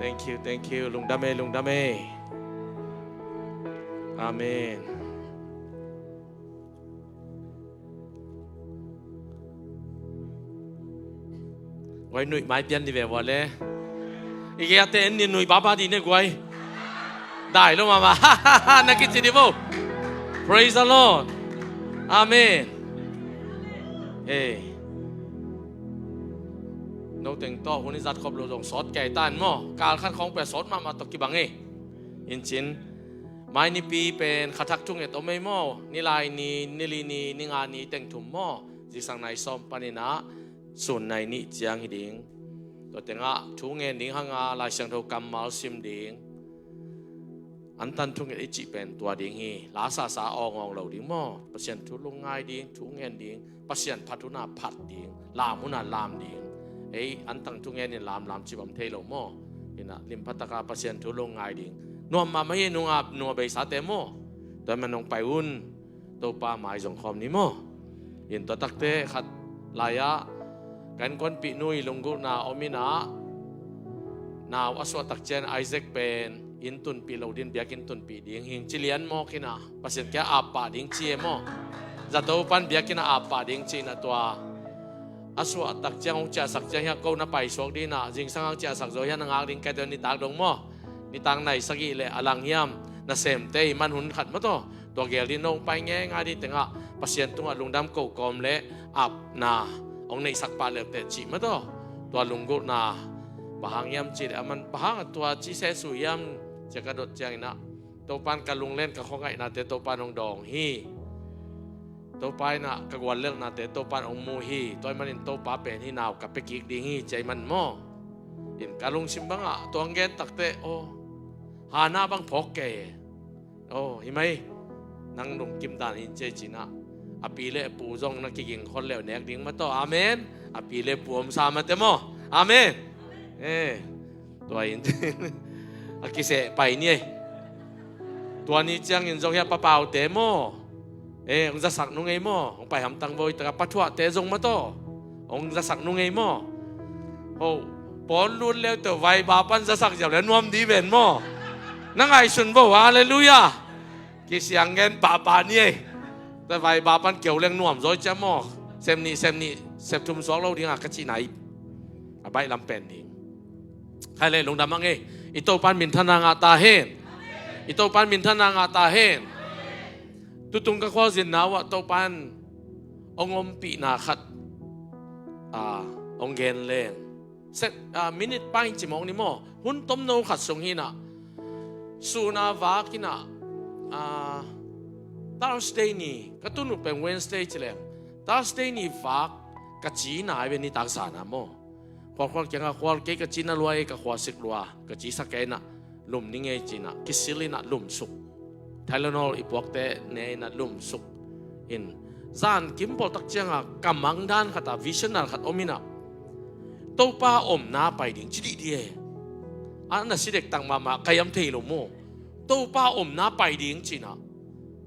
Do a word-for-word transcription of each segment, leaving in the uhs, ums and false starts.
Thank you, thank you. Lungdam e, lungdam e. Amen. Guai, nuih mai pian ni ve vua le. I gei a te en ni, nuih baba di ne guai. Dai lo mama. Na kici di bo. Praise the Lord. Amen. Hey. No teng tawh hun i zat khop lo zong sawt kei tan maw. Kal khat khawng pia sawt mahmah tawh kibang e. In cin. Mai nipi pen kha thak thunget om ei maw. Nilai ni, nili ni, ninga ni teng thum maw. Zingsang nai sawm panin ah sun nai nih ciang hi ding. Tua tengah thu ngen ding hanga Lai Siangtho kammal sim ding. Antan thunget i cih pen tua ding hi. La sasa awngawng lo ding maw. Pasian thu lungngai ding, thu ngen ding. Pasian phat huna phat ding, lam huna lam ding. Ei, antang thungen in lamlam cih bang thei lo maw. Ina, limphataka Pasian thu lungngai ding. Nuam mahmah hi nungap nua beisate maw. Tua man nong pai un. Topa mai zong khawm ni maw. In tua takte khat lai-ah kan kuanpih nu i lunggulhna om ina, nau a suahtak cian Isaac pen inn tunpih lo din biakinn tunpih ding hing ci lian mawk ina, Pasian kia ap pah ding ci e maw. Zato pan biakinn a ap pah ding ci ina tua a suahtak ciang hong ciahsak ciang hiah ko na paisuak ding ina, zingsang hang ciahsak zo hiah na ngak ding kai tua nitak dong maw. Nitak nai sagih le a lang hiam na semte i man hun khat maw taw. Tua gel din nong pai ngeingai ding tengah Pasian tungah lungdam ko kawm le apna hong neihsak pah leuteh cih maw taw. Tua lunggulhna bang hang hiam cih le a man bang hang a tua cih sehsuh hiam cia ka dot ciang ina Topan ka lunglen ka khuangaihnate Topan hong dawng hi. Topa ina ka guallelhnate Topan hong mu hi. Tua i manin Topa pen hi nau ka pia kik ding hi cia i man maw. In ka lungsim bangah tua hong gen takte aw, Hana bang phawk kei e. Aw, hi mai. Nang lungkim dan in cia i cinah a pi le a pu zong na kiging khol leuh nek ding maw taw. Amen. A pi le pu om sa mate maw. Amen. Eh, tua in a kiseh pai ni ei. Tua ni ciangin zong hiah papaute maw. Eh, hong zasak nung ei maw. Hong pai hamtang voi taka pathuahte zong maw taw. Hong zasak nung ei maw. Ho, pawn lut leute vaiba pan zasak ziau le nuam di ven maw. Na ngaihsun vo, halleluiah. Kisiang ngen pahpah ni ei. Tua vaiba pan keu leng nuam zawi cia maw. Sem nih, sem nih, sem thum suak lo dinga ka cihna i a baih lam pen ding. Khai le lungdam ang ei. I Topan minthanna ngah ta hen. I Topan minthanna ngah ta hen. Tutung ka khualzinna uh ah Topan hong ompihna khat, ah, hong gen leng. Sek, ah, minute paing cimawk ni maw. Hun tomno khat sung hinah. Suna vak hinah, ah, Thursday ni, ka tun uh pen Wednesday ci leng. Thursday ni vak ka cina ai ve nitak zana maw. Khualkhual kiangah khual kei ka cina lua ei ka khuasik lua. Ka cisa kei inah lum ni ngei cinah kisil inah lumsuk. Tylenol i puakte ne inah lumsuk. In zan kim pawltak cianga ka mangdan khata vision dan khat om inah Topa omna pai ding ci dih di e. A na si dektak mahmah ka yam thei lo maw. Topa omna pai ding cinah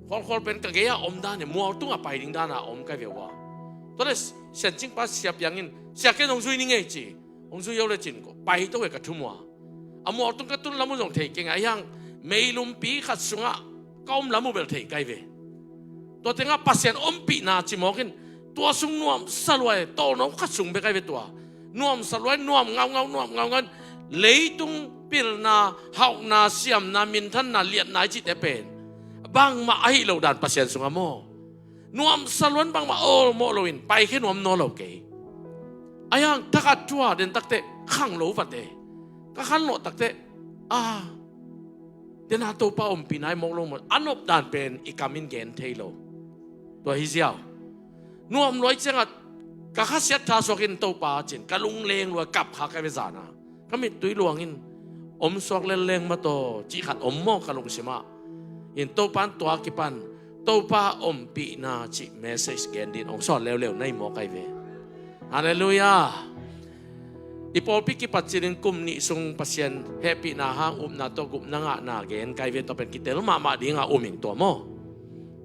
khualkhual pen ka gei-ah om dan e, mual tungah pai ding dana om kai ve ua. Tua le siancingpa siapiangin sia ken hong zui ni ngei ci. Hong zui yo le cin ko pai to e ka thum ua. A mual tung ka tun lam uh zong thei keng a hiang meilumpi khat sungah ka om lam uh bel thei kai ve. Tua tengah Pasian ompihna cimawkin tua sung nuamsa luai tawlno khat sung bek ai ve tua. Nuamsa luai nuam ngaungau nuam ngaungau leitung pilna hauhna siamna minthanna liatna i cihte pen bangmah ahi lo dan Pasian sungah maw. Nuamsa luan bangmah awlmawh loin paikhia nuam naw lo kei. A hiang thakat thua den takte khang lo vate. Ka khan lawh takte a dena Topa ompihna i mawk lo maw a nop dan pen i kamin gen thei lo. Tua hi ziau nuam luai ciangat ka khasiat tha suakin Topa cin ka lungleng luai kap kha ka ve zana. Ka mittui luangin om suak lelleng mataw cih khat om maw ka lungsimah. In Topan tua kipan Topa ompihna cih message gen din ong sawl leuleu na i maw kai ve. Halleluiah. I pawlpi kipat cilin kum nih sung Pasian hehpihna hang upna tawh gupna ngahna gen kai ve tawh pen kitel mahmah dinga um ing tua maw.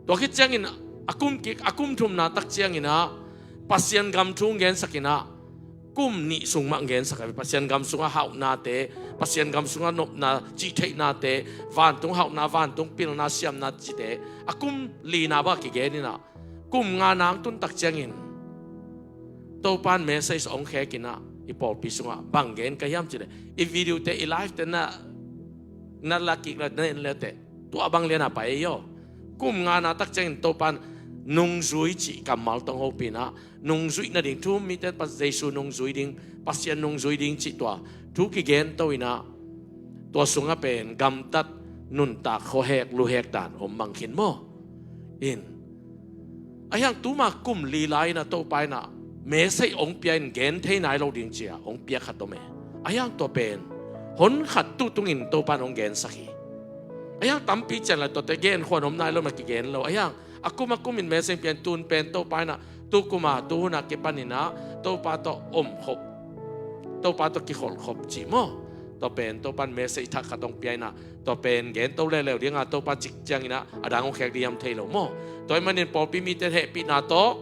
Tua khit ciangin a kum kik a kum thumna tak cianginah Pasian gam thu gensakinah kum nih sung mah gensak a, Pasian gam sungah hauhnate, Pasian gam sungah nopna, cihtheihnate, vantung hauhna, vantung pilna, siamna cihte a kum lina bang a kigen in ah, kum ngana hong tun tak ciangin Topa'n message hong khek in ah, i pawlpi sungah bang gen ka hiam cih leh, i video te, i live te na, na la kik le, na en le teh, tua bang lian a pai ei aw. Kum ngana tak ciangin Topa'n nungzui cih kammal tawh hong hopih in ah, nungzuih nading, thu um mite, Jesu nungzui ding, Pasian nungzui ding cih tua thu kigen to in ah, tua sungah pen gamtat, nuntak, khuahek luhek dan om mang khin maw. In, ahi hang tuma kum li lai in ah Topa in ah message hong pia in, gen thei nai lo ding ci-a hong pia khat om e. Ahi hang tua pen hon khat tu tungin Topa'n hong gensak hi. Ahi hang tampi ciang lai tuate gen khuan om nai lo, na kigen lo. Ahi hang a kum a kum in message pia in, tun pen Topa in ah tu kum a, tu hun a kipan in ah Topa tawh om khop, Topa tawh kikholh khop cih maw. Tua pen Topa'n message thak khat hong pia in ah, tua pen gen to leuleu ding a, Topa cik ciangin ah a dang hong khek ding hiam thei lo maw. Tua ahih manin pawlpi mite hehpihna tawh,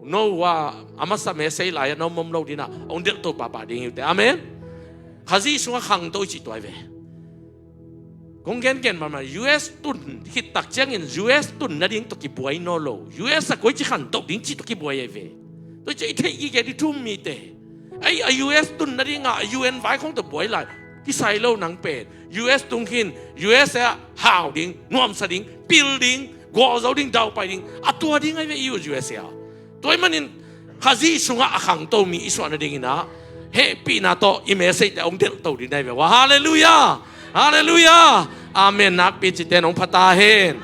no uh a, a masa message lai-ah na om om lo ding in ah hong delh to pahpah ding hi uh teh. Amen. Khazih sungah khangto i cih tua hi ve. Kong gengen mahmah, U S tun khit tak ciangin U S tun nading tawh kibuai nawn lo, U S a koici khantoh ding cih tawh kibuai ahi ve. Tua ciang i theih gige ding thu um mite. Ei, a U S tun nading a U N vaikhong tawh buai lai, kisai lo. Nang pen U S tung khin, U S a hau ding, nuamsa ding, pil ding, gualzo ding, daupai ding, a tua ding ahi ve i U S a. Tua ahih manin Khazih sungah a khangto mi i suah nading in ah, hehpihna tawh i message te hong delh to ding ahi ve ua. Halleluiah. Halleluiah. Amen. Nakpi cite nong pha ta hen.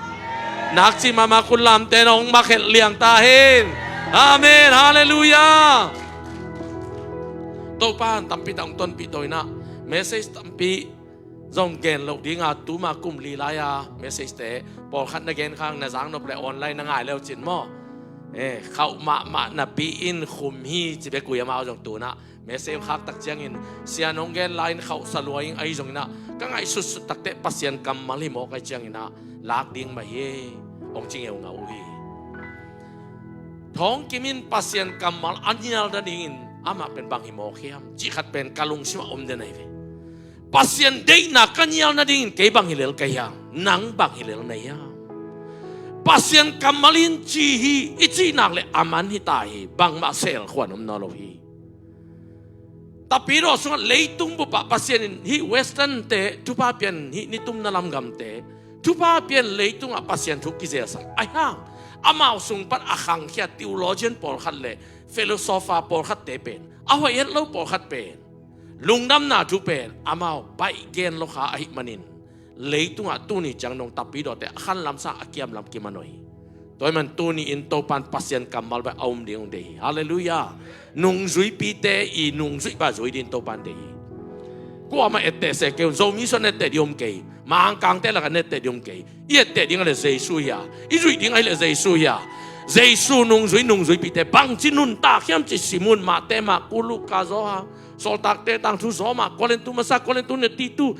Nakci mahmah khut lamte nong makhelh liang ta hen. Amen. Halleluiah. Topa'n tampi tak hong tonpih to in ah, message tampi zong gen loh ding a, tuma kum li lai-a message te pawlkhat na gen khang, na zak nop leh online na ngai le uh cin maw. Eh, khauh mahmah napi in khum hi ci bek uh hi. Amau zong tu-in ah message hong khak tak ciangin, Sia, nong gen lai-in khauhsa lua ing, ahi zongin ah ka ngaihsut sut tak teh Pasian kammal hi mawk, ahi ciangin ah lak ding mah hi, hong ci ngeungau uh hi. Thawngkim in Pasian kammal a nial nadingin amah pen bang hi mawk hiam cih khat pen ka lungsimah om den ahi ve. Pasian deihna ka nial nadingin kei bang hi lel ka hiam, nang bang hi lel na hiam? Pasian kammal in ci hi i cih nak leh a man hi ta hi, bangmah sel khuan om nawn lo hi. Tapidaw sungah leitung bupah Pasian in hih Western te thupha pia in, hih nitumna lam gamte thupha pia in, leitungah Pasian thu kizelsak. Ahi hang amau sung pan a khangkhia theologian pawlkhat leh philosopher pawlkhatte pen, a hoih het lo pawlkhat pen, lungdamna thu pen amau baih gen lo kha ahih manin, leitungah tuni ciang dong tapidawte a khanlam sang a kiamlam kiman uh hi. Tua ahih man tuni-in Topa'n Pasian kammal bek a um ding hong deih hi. Halleluiah. Nungzuipite i nungzuih bek a zui dingin Topa'n deih hi. Kuamah etteh se kei un, Zomi sung etteh ding om kei, Mangkangte lakah etteh ding om kei. I etteh ding a leh Jesu hi a, i zuih ding a leh Jesu hi a. Jesu nungzui, nungzuipite bangci nuntak hiam cih sim un, Mate, Marku, Luka, Johan, Sawltakte Tangthu, Roma, Korintu masa, Korintu ni, Titu,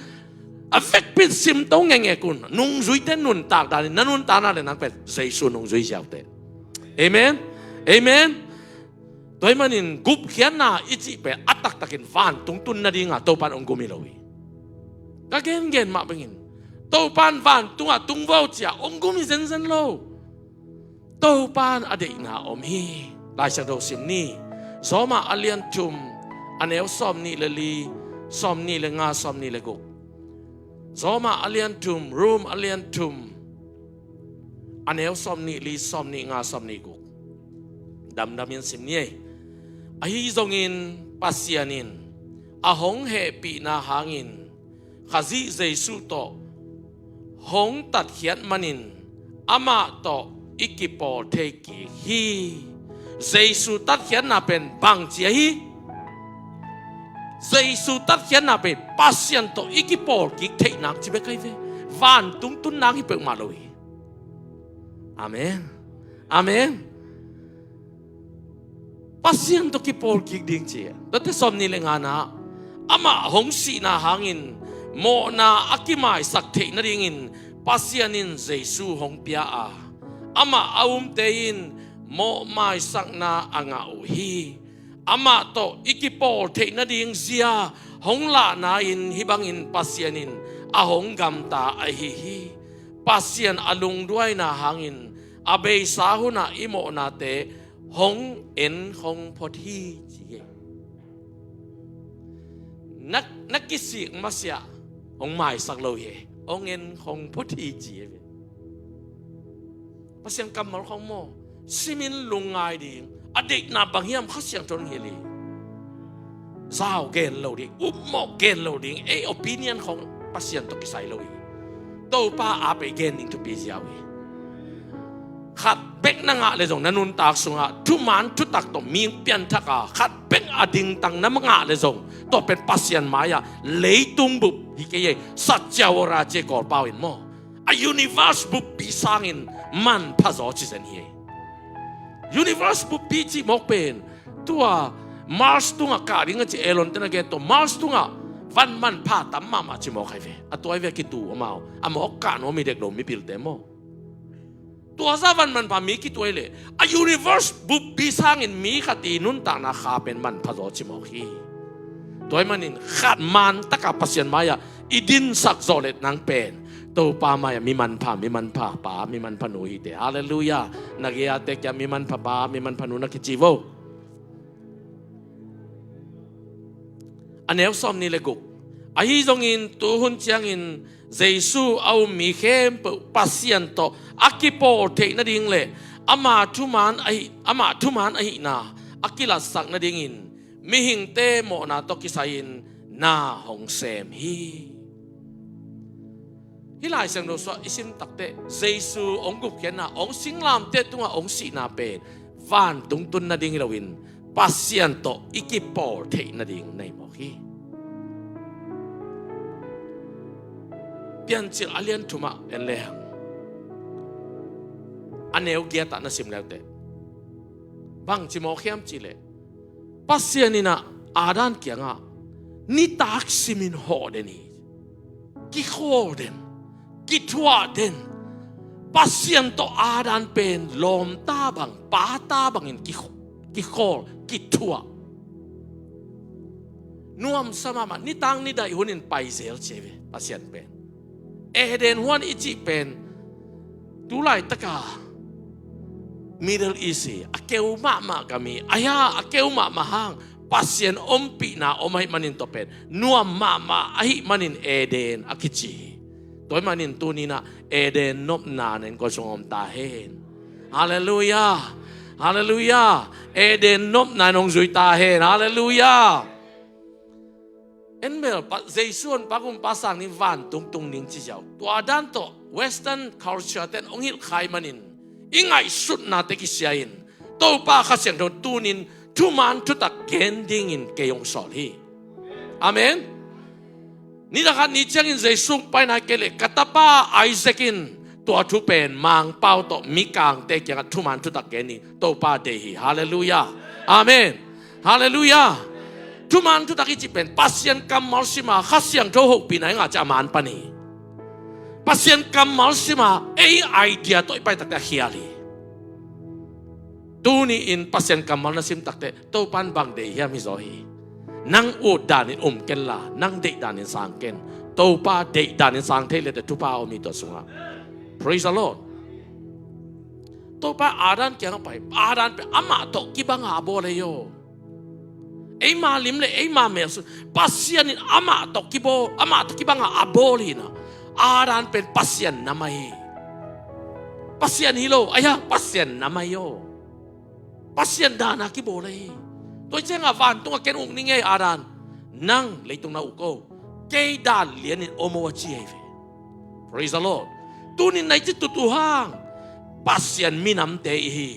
a vekpi in sim to ngekngek un. Nungzuite nuntak danin na nuntakna leh nang pen Jesu nungzui ziau teh. Amen. Amen. Tua ahih manin gupkhiatna i cih pen a taktakin vantung tun nadinga Topa'n hong gum hi lo hi. Ka gengen mah bangin Topa'n vantungah tung vo ci-a hong gum hi zenzen lo. Topa'n a deihna om hi. Laisiangtho sim ni. Roma a lian thum, a neu sawmnih le li, sawmnih le nga, sawmnih le guk. Roma a lian thum, Rom a lian thum, a neu sawmnih li, sawmnih nga, sawmnih guk. Damdamin sim ni ei. Ahi zongin Pasian in a hong hehpihna hangin Khazih Jesu tawh hong tatkhiat manin amah tawh i kipawl thei kik hi. Jesu tatkhiatna pen bangci ahi? Jesu tatkhiatna pen Pasian tawh i kipawl kik theihna ci bek ahi ve. Vantung tunna hi peuhmah lo hi. Amen. Amen. Pasian tawh kipawl kik ding ci. Tuate sawmnih le ngana, amah hong sihna hangin mawhna a kimaisak theih nadingin Pasian in Jesu hong pia a, amah a umte in mawhmaisakna a ngah uh hi. Amah tawh i kipawl theih nading zia hong lahna-in hih bangin Pasian in a hong gamta ahi hi. Pasian a lungduaina hangin a beisa hunah i mawhnate hong en hong phot hi, ci hi. Na, na kisik masiah hong maisak lo hi, hong en hong phot hi, ci hi. Pasian kammal khawng maw, simin lungngai ding, a deihna bang hiam Kha Siangtho in hilh hi. Zau gen lo ding, upmawh gen lo ding, ei opinion khawng Pasian tawh kisai lo hi. Topa a pei gen ding thupi ziau hi. Khat bek na ngah le zong, na nuntak sungah thuman thutak tawh mi pianthak a, khat bek a dingtang na ngah le zong, tua pen Pasian mai-ah leitung bup hi kei ei, satya ora ci ei Kawlpau in maw. A universe buppi sangin manpha zaw ci zen hi. Universe buppi cih mawk pen tua Mars tungah kah ding a ci Elon te na gen tua Mars tungah van manpha tam mahmah ci mawk ahi ve. A tua ahi ve a kitu amau a mawk kah nuam hi dek lo mipilte maw. Tua zah van manpha mi kitu ahi leh a universe buppi sangin mi khat i nuntakna kha pen manpha zaw ci mawk hi. Tua ahih manin khat man taka Pasian mai-ah i dinsak zawh leh nang pen Topa mai-ah mi manpha, mi manpha pa, mi manpha nu hi te. Halleluiah. Na gei-a te kia mi manpha pa, mi manpha nu na kici vo. A neu sawmnih le guk. Ahi zongin tuhun ciangin Jesu a um mi khempeuh Pasian tawh a kipawl theih nading le ama thuman ahi, ama thuman ahihna a kilatsak nadingin mihingte mawhna tawh kisai-in na hong sem hi. Hih Lai Siangtho sungah i sim takteh Jesu hong gupkhiatna, hong singlamteh tungah hong sihna pen vantung tun nading hi loin Pasian tawh i kipawl theih nading na hi mawk hi. Piancil a lian thumah en lehang a neu giatah na sim leuteh bang ci mawk hiam cihleh Pasian in ah Adam kiangah nitak simin hawh den hi. Kikhawl den, kithuah den. Pasian tawh Adam pen lawmta bang, pata bangin kikh-, kikhawl, kithuah. Nuamsa mahmah, nitang nidaih hunin paizel ci hi ve Pasian pen. Eden huan i cih pen tu laitaka Middle East hi, a keu mahmah gam hi. Ahi a keu mahmah hang Pasian ompihna om ahih manin tua pen nuam mahmah ahih manin Eden a kici hi. Tua ahih manin tuni-in ah Eden nopna in koi sungah om ta hen. Halleluiah. Halleluiah. Eden nopna in hong zui ta hen. Halleluiah. En bel, Jesu hong pia kumpi sang ni vantung tung ning ci ziau. Tua dan tawh Western culture ten hong hilh kha ahih manin i ngaihsutnate kisia-in Topa Kha Siangtho tuni-in thuman thutak gen dingin kei hong sawl hi. Amen. Ni dakhat ni ciangin Jesu hong pai nai kei leh ka tapa Isaac in tua thu pen Mangpau tawh mikangte kiangah thuman thutak gen hi. Topa deih hi. Halleluiah. Amen. Halleluiah. Thuman thutak i cih pen Pasian kammal sim a Kha Siangtho hopihna i ngah ciang a man pan hi. Pasian kammal sim a ei idea tawh i pai takteh a khial hi. Tuni-in Pasian kammal na sim takteh Topa in bang deih hiam hi zaw hi. Nang ut danin um kenla, nang deih danin sang ken. Topa deih danin sang thei leh teh thupha om hi tua sungah. Praise the Lord. Topa Adam kiangah pai, Adam pen amah tawh kibang a a bawl hi aw. Eima lim le eima mel sung Pasian in amah tawh kibawl, amah tawh kibang a a bawl hi-in ah Adam pen Pasian nam ahi hi. Pasian hi lo, ahi a Pasian nam ahi aw. Pasian dan a kibawl ahi hi. Tua hi ciangah vantungah ken uk ning ei Adam. Nang leitung na uk o. Kei dan lianin om o a ci ahi ve. Praise the Lord. Tuni-in nai ci tutu hang Pasian minamte i hi.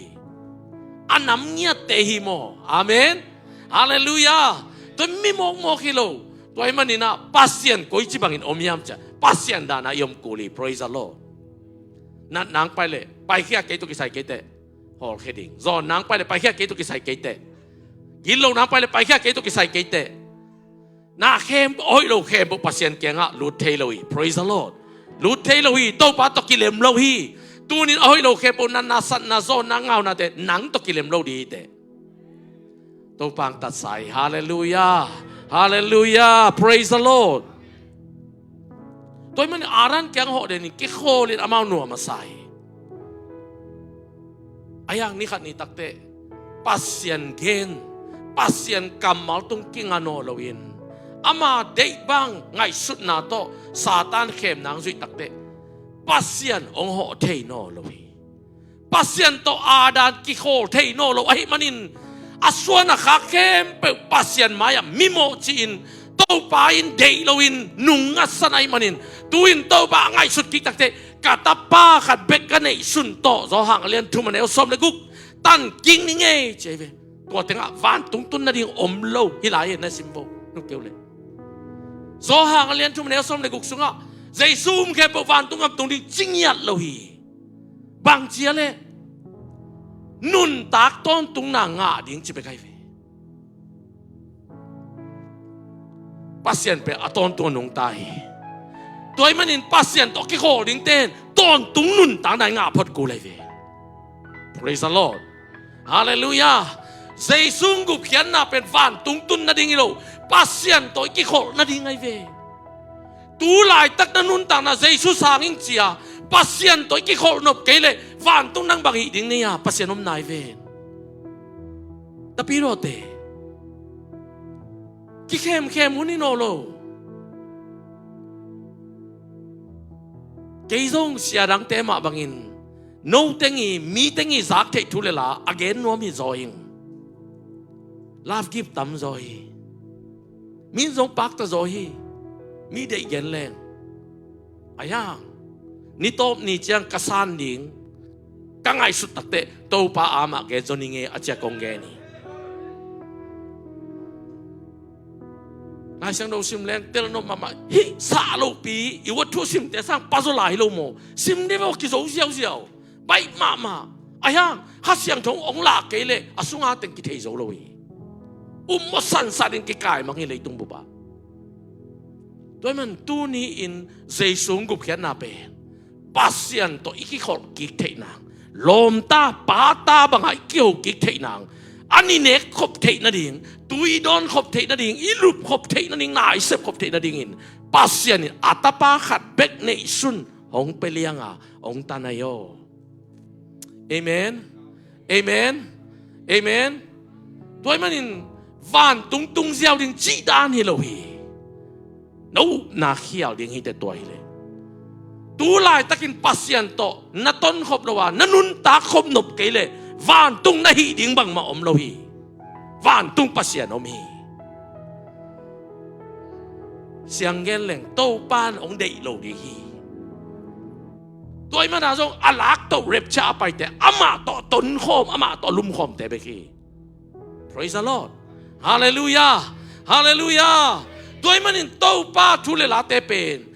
A nam ngiatte i hi maw. Amen. Halleluiah. Tua mi mawkmawk hi lo. Tua ahih manin ah Pasian koici bangin om hiam ciah Pasian dan a i om kul hi. Praise the Lord. Natna hong pai leh paikhia kei tawh kisai kei teh. Hawlkhia ding. Zawnna hong pai leh paikhia kei tawh kisai kei teh. Gitlohna hong pai leh paikhia kei tawh kisai kei teh. Na khem, a hoih lo khempeuh Pasian kiangah lut thei lo hi. Praise the Lord. Lut thei lo hi. Topa tawh kilem lo hi. Tuni-in a hoih lo khempeuh natna, satna, zawnna, ngaunate nang tawh kilem lo ding hi teh. Topa hong tatsa hi. Halleluiah. Halleluiah. Praise the Lord. Tua ahih manin Adam kiang hawh den in kikhawlin amau nuam a sa hi. Ahi hang ni khat ni takteh Pasian gen, Pasian kammal tung kinga nawn loin ama deih bang ngaihsutna tawh Satan khemna hong zuih takteh Pasian hong hawh thei nawn lo hi. Pasian tawh Adam kikhawl thei nawn lo ahih manin a suan a khak khempeuh Pasian mai-ah mimawh ci-in Topa in deih loin nung ngatsan ahih manin tu-in Topa a ngaihsut kik takteh ka tapa khat bek ka neihsun tawh Johan a lian thum a neu sawm le guk tan kik ning ei ci ahi ve. Tua tengah vantung tun nading om lo hi lai hi na sim vo. Nung keu le Johan a lian thum a neu sawm le guk sungah Jesu um khempeuh vantung gam tung ding ci ngiat lo hi. Bang ci a leh nuntak tawntungna ngah ding ci bek ahi ve. Pasian pen a tawntung a nungta hi. Tua ahih manin Pasian tawh kikhawl dingte in tawntung nuntakna i ngah phot kul ahi ve. Praise the Lord. Halleluiah. Jesu gupkhiatna pen vantung tun nading hi lo, Pasian tawh i kikholh nading ahi ve. Tu laitak na nuntakna Jesu sang ing ci-a Pasian tawh i kikholh nop kei leh vantung nang bang hih ding nei-a Pasian om nai ve. Tapi rawte kikhemkhem hun hi nawn lo. Kei zong sia dangte mah bangin no teng i, mi teng i zak theih thu le la a gen nuam hi zaw ing. Love gift tam zaw hi. Min zong pakta zaw hi. Mi deih gen leng. Ahi hang ni tawp ni ciang ka san ding ka ngaihsut takteh Topa amah gen zaw ning e a ci-a kong gen hi. Lai Siangtho sim leng tel nop mahmah hi. Sah lopi i uat thu simte sang pa zaw lai hi lo maw? Sim dih beuh kizo ziauziau. Baih mahmah. Ahi hang Kha Siangtho hong lak kei leh a sunga teng kithei zo lo hi. Um maw, sansan in kikai mang hi leitung bup ah. Tua ahih man tuni-in Jesu gupkhiatna pen Pasian tawh i kikholh kik theih nang, lawmta pata bangah i kiho kik theih nang, an i nek khop theih nading, tui dawn khop theih nading, i lup khop theih nading, na i sep khop theih nadingin Pasian in a tapa khat bek neihsun hong pia lianga hong tan ahi aw. Amen. Amen. Amen. Tua ahih manin vantung tung ziau ding cih dan hi lo hi. Na upna khial ding hi teh tua hi leh. Tu laitakin Pasian tawh na tonkhop lo a, na nuntak khop nop kei leh vantung na hih ding bangmah om lo hi. Vantung Pasian om hi. Siang gen leng Topa in hong deih lo ding hi. Tua ahih mana zong a lak toh rapture a paite amah tawh tonkhawm, amah tawh lumkhawmte bek hi. Praise the Lord. Halleluiah. Halleluiah. Tua ahih manin Topa thu le late pen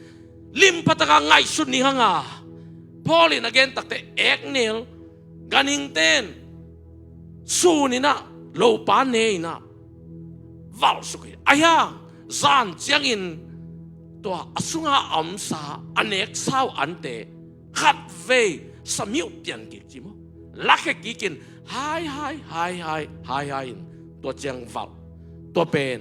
lim phataka ngaihsut ni hanga. Paul in a gen takte eknel ganhingte in sun inah, lopa ne inah valhsuk hi. Ahi hang zan ciangin tua a sunga a omsa a neksa uh ante khatvei samiuh pian kik ci maw, lakhia kikin hai hai hai hai hai hai in tua ciang valh. Tua pen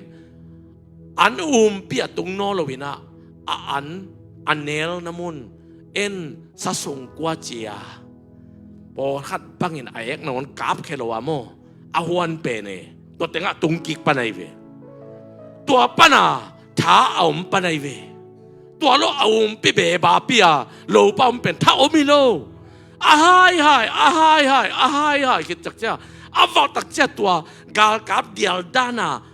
an umpi a tung nawn lo inah a an a nelna mun en sa sungkua cia pawlkhat bangin a ekna un kapkhia lo a maw, a huan pen e. Tua tengah tungkik pan ahi ve. Tua pana tha a om pan ahi ve. Tua lo a umpi beba pi a lopa um pen tha om hi lo. A hai hai, a hai hai, a hai hai khit takcia a valh takcia tua galkap dial dana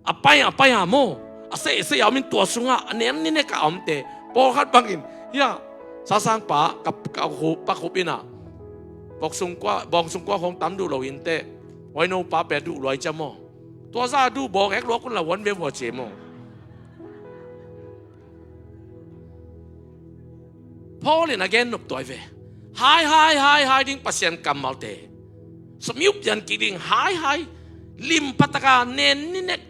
a pai a pai a maw, a sei sei a om in tua sungah a nen ni nek a omte pawlkhat bangin hia sasangpa ka ka hu pa khup inah bawng sungkua bawng sungkua khong tam duh lo inteh. Huaino pa pe duh luai cia maw? Tua za duh bawng ek luak un la huan ve vua cia maw? Paul in a gen nop tua hi ve. Hai hai hai hai ding Pasian kammalte samiuh pian kik ding hai hai. Lim phataka nen ni nek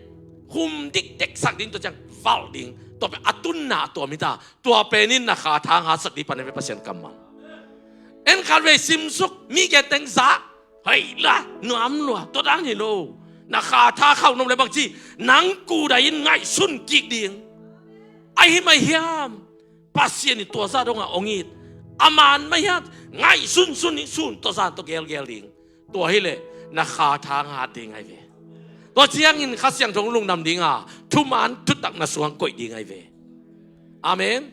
hum dikdek sak ding tua ciang valh ding. Tua pen a tunna a tuam hi ta. Tua pen in na kha thang hatsak ding pan a ve Pasian kammal. En khat vei simsuk mi gen teng zak hei la nuam lua tua dan hi lo. Na kha tha khauh nop le bangci, nang kudai in ngaihsun kik ding. Ahi mai hiam? Pasian in tua zah dongah hong it. A man mai hiam? Ngaihsun sun in sun tawh zan tawh gelgel ding. Tua hileh na kha tha ngat ding ahi ve. Tua ciangin Kha Siangtho lungdam dinga thuman thutak na sungah koih ding ahi ve. Amen.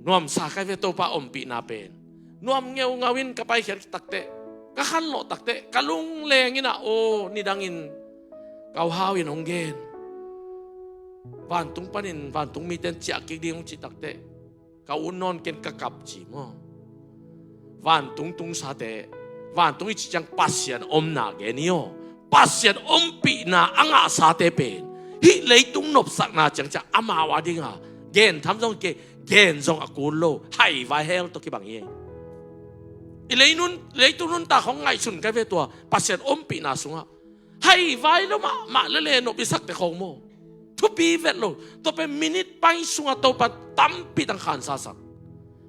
Nuamsa kai ve Topa ompihna pen. Nuam ngeungau in ka paikhiat takteh, ka khanlawh takteh, ka lungleng in ah, aw, nidangin ka u Hau in hong gen. Vantung panin vantung mite in ciah kik ding hong cih takteh, ka u Nawn Ken ka kap ci maw. Vantung tungsate, vantung i cih ciang Pasian omna gen hi aw. Pasian ompihna a ngahsate pen hih leitung nopsakna ciangciang amau a dinga gen tham zong kei, gen zong a kul lo, haivai hell tawh kibang hi. I leinun, leitung nuntak hong ngaihsun kai ve tua Pasian ompihna sungah. Haivai lo mahmah lele nop i sakte khong maw. Thupi vet lo. Tua pen minit pai sungah Topa tampi tang khansasak.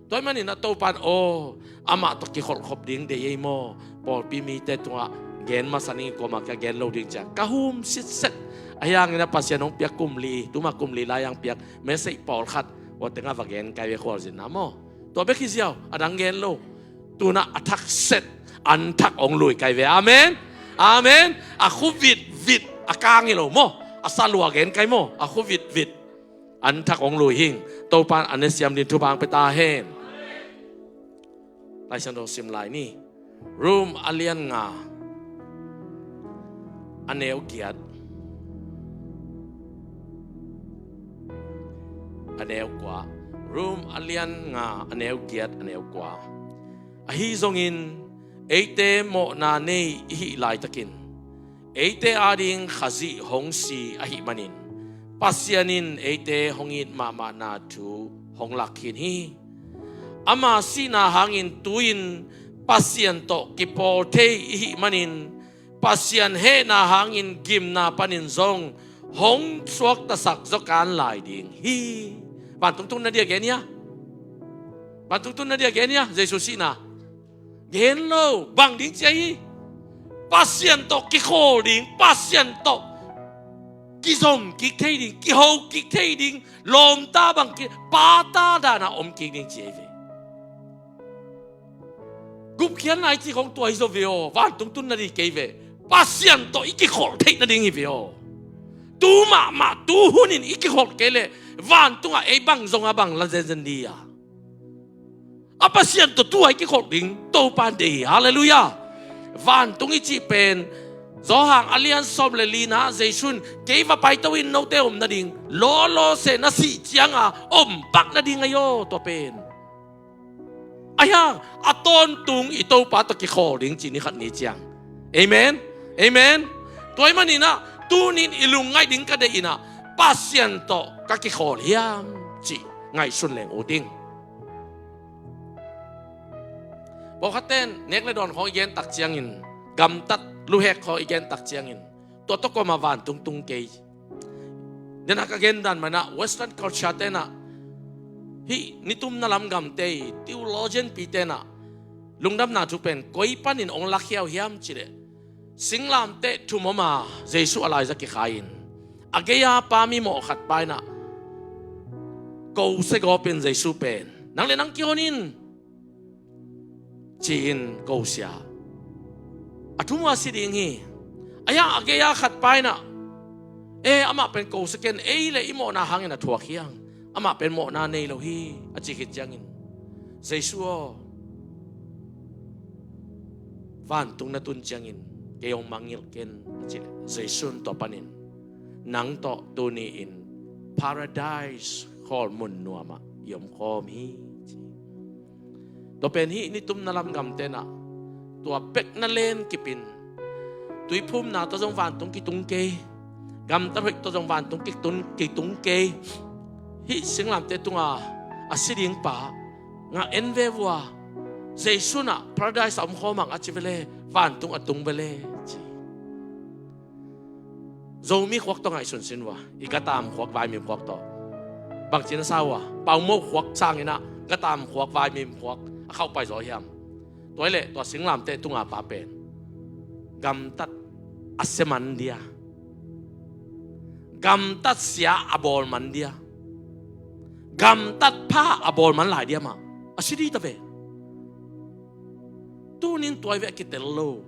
Tua ahih manin a Topa in, aw, amah tawh kikholh khop ding deih ei maw. Pawlpi mite tungah gen masa ning, kuamah kia gen lo ding cia ka hum sitset. Ahi hangin a Pasian hong piak kum li, tuma kum li lai hong piak message pawlkhat ua tengah va gen kai ve khualzinna maw. Tua bek hi ziau, a dang gen lo. Tuna a thak set, an thak hong lui kai ve. Amen. Amen. A khu vit vit a kang hi lo maw. A salua gen kai maw. A khu vit vit an thak hong lui hing. Topa in a ne siam din thupha hong pia ta hen. Lai Siangtho sim lai ni. Rom a lian nga, a neu giat, a neu kua. Rom a lian nga, a neu giat, a neu kua. Ahi zongin eite mawhna nei i hih laitakin eite ading Khazih hong si ahih manin Pasian in eite hong it mahmahna thu hong lak khin hi. Ama sihna hangin tu-in Pasian tawh kipawl thei i hih manin Pasian hehna hangin gimna panin zong hong suaktasak zaw kan lai ding hi. Vantung tun na dia gen hia? Vantung tun na dia gen hia? Jesu sihna gen lo, bang ding cia hi. Pasian tawh kikhawl ding, Pasian tawh kizom kik thei ding, kiho kik thei ding, lawmta bang ki, pata dana om kik ding cia hi ve. Gupkhiatna i cih khong tua hi zaw ve aw, vantung tun na ding kei ve. Pasian tawh i kikholh theih nading hi ve aw. Tu mahmah tu hunin i kikholh kei leh vantungah ei bang zong a bang la zenzen di a. A Pasian tawh tu-a i kikholh ding Topa in deih hi. Halleluiah. Vantung i cih pen Johan a lian sawm le lina Jesu in kei va paito in note om nading, lawlaw seh na sih cianga om pak nading ahi aw, tua pen. Ahi hang a tawntung i Topa tawh kikhawl ding ci ni khat ni ciang. Amen. Amen. Tua ahih maninah tunin i lungngaih ding ka deih inah Pasian tawh ka kikhawl hiam cih ngaihsun leng ut ing. Pawlkhatte in nek le dawn khawng i gen tak ciangin, gamtat luhek khawng i gen tak ciangin, tua tawh kawmah vantung tung kei. Dena ka gen dan manah Western culture tenah, hih nitumna lam gamte i theologian pi tenah lungdamna thu pen koi panin ong lakhia uh hiam cileh, singlamteh thum oma Jesu a laiza kikhai-in a gei-a pa mimawh khat pa inah ko segawpin Jesu pen, nang le nang kihon in, ci-in ko sia. A thum a si ding hi. A hiang a gei-a khat pa inah, e, amah pen ko sia ken, ei le i mawhna hangin a thuak hiang, amah pen mawhna nei lo hi, a ci khit ciangin, Jesu aw, vantung na tun ciangin kei hong mangngilh ken, a ci. Jesu in tua panin, nang tawh tuni-in Paradise khawl mun nuamah i omkhawm hi, ci. Tua pen hih nitumna lam gamte inah tua pek na len kipin, tuiphumna tawh zong vantung kitung kei, gamtat hoih tawh zong vantung kitung, kitung kei. Hih singlamteh tunga a si ding pa ngah en ve vua, Jesu inah Paradise a omkhawm ang a ci vele, vantung a tung vele, ci. Zomi khuak tawh ngaihsun sin vua, i Gatam khuak, Vaimim khuak tawh. Bangci na sa vua, Paumoh khuak sanginah Gatam khuak, Vaimim khuak a khauhpai zaw hiam? Tua hileh tua singlamteh tunga pa pen Gamtat a sia man dia, gamtat sia a bawl man dia, gamtat pha a bawl man lai dia mah a si di ta ve. Tunin tua hi ve, a kitel lo.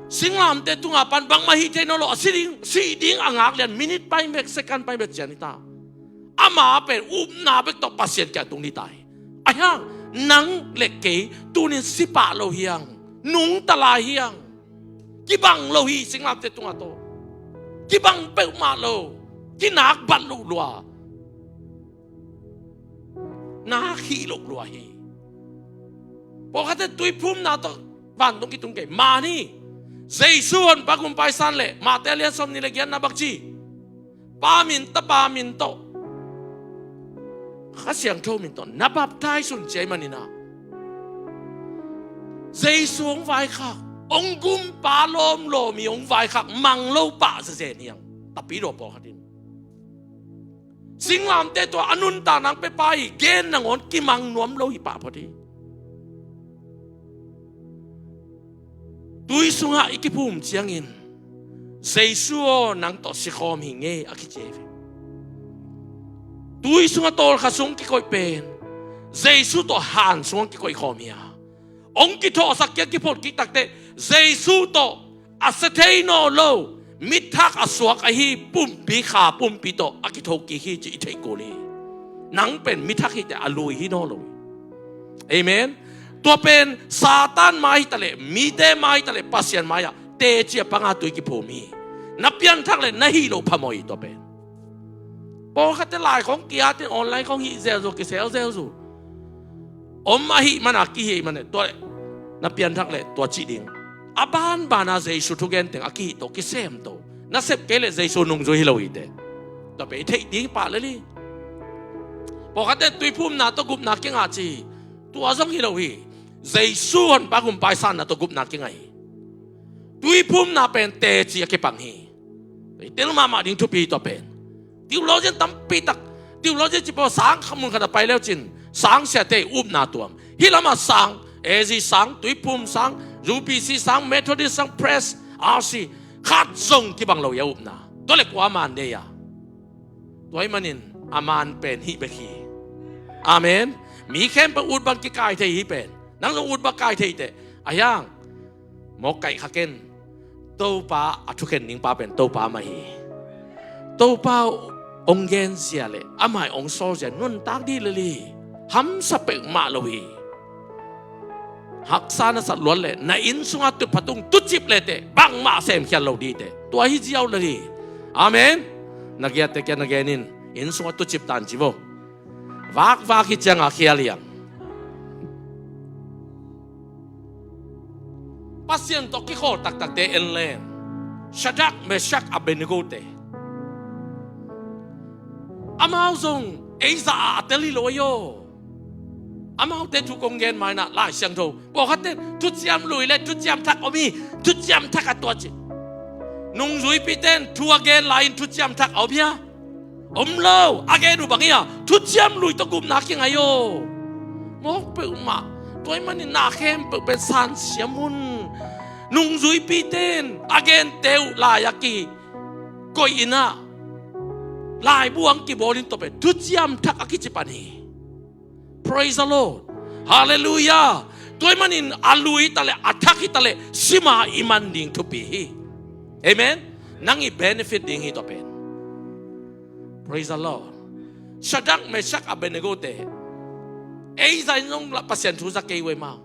Singlamteh tunga pan bangmah hih thei nawn lo, a si ding, si ding a ngak lian, minute pai bek, second pai bek cian hi ta. Ama pen upna bek tawh Pasian kiang tung ding ta hi. Ahi hang nang le kei tunin si pah lo hi hang, nungta lai hi hang, kibang lo hi. Singlamteh tunga tawh kibang peuhmah lo, kinak bat lo lua, nak hih lo lua hi. Pawlkhatte tuiphumna tawh vantung kitung kei. Mah ni, Jesu Honpa Gumpa i san leh Mate lian sawmnih le giatna bang ci? Pa min, Tapa min tawh, Kha Siangtho min tawh na baptize un ci ahih manin ah, Jesu hong vaikhak, hong gumpa lawmlawm hi, hong vaikhak mang lo pah zezen hi hang. Tapidaw pawlkhat in Singlamteh tua a nuntak nang pia pa hi, gen nangawn kimang nuam lo hi pah phot hi. Tui sungah i kiphum ciangin, Jesu aw, nang tawh sikhawm hi ngei a kici hi ve. Tui sungah tawlkhat sung kikoih pen Jesu tawh han sungah kikoih khawm hi a, hong kithawhsak kik a kiphot kik takteh Jesu tawh a sia thei nawn lo, mithak a suak ahi pumpi, kha pumpi tawh a kitho kik hi cih i theih kul hi. Nang pen mithak hi teh a lui hi nawn lo hi. Amen. Tua pen Satan mai hi taleh, mite mai hi taleh, Pasian mai-ah teci a panga tui kiphum hi. Na pianthak leh na hih loh phamawh hi tua pen. Pawlkhatte lai khawng ki-at in online khawng hih zelzel, kisel zelzel. Om ahih mana kihih mana, tua leh na pianthak leh tua cih ding. A banbana Jesu thugen teng a kihih to, kisem to. Na sep kei leh Jesu nungzui hi lo hi teh. Tua pen i theih ding pah lel hi. Pawlkhatte tuiphumna tawh gupna kingah ci hi. Tua zong hi lo hi. Jesu Honpa Gumpa i sanna tawh gupna kingah hi. Tuiphumna pen teci a kipang hi. I tel mahmah ding thupi hi tua pen. Theologian tampi tak, theologian ci peuh sang khat mun khat a pai leu cin, sang siate upna tuam. Hih lamah sang, A Z sang, Tuiphum sang, U P C sang, Methodist sang, Pres, R C, khat zong kibang lo hi a upna. Tua leh kua man deih a? Tua ahih manin a man pen hih bek hi. Amen. Mi khempeuh ut bang kikai thei hi pen. Nang zong ut bang kai thei teh. Ahi hang mawk kaih kha ken. Topa a thukhen ding pa pen Topa mah hi. Topa hong genzia leh amah hong sawlzia nuntak dih lel hi. Hamsa peuhmah lo hi. Haksa na sat luat leh na inn sungah tutphah tung tucip leh teh bangmah semkhial lo dih teh. Tua hi ziau lel hi. Amen. Na giatte kiang na gen in, inn sungah tucip tan ci vo. Vakvak hi ciangah khial hi hang. Pasian tawh kikhawl taktakte en leng, Shadrach, Meshach, Abednego te, amau zong ei zah a tel hi lo ahi aw. Amaute thu kong gen ma-in ah Lai Siangtho, pawlkhatte thuciam lui le thuciam thak om hi. Thuciam thak a tua ci. Nungzuipite in thu a gen lai-in thuciam thak a om hia? Om lo. A gen uh bang hia? Thuciam lui tawh gupna kingai aw. Mawk peuhmah. Tua ahih manin na khempeuh pen sansiam un. Nungzuipite in a gente uh lai-ah kikoih in ah, laibu hong kibawl in tua pen thuciam thak a kici pan hi. Praise the Lord. Hallelujah. Tua ahih manin a lui hi taleh, a thak hi taleh, sima i man ding thupi hi. Amen. Nang i benefit ding hi tua pen. Praise the Lord. Shadrach, Meshach, Abednego te, ei zah in zong Pasian thu za kei uh e maw.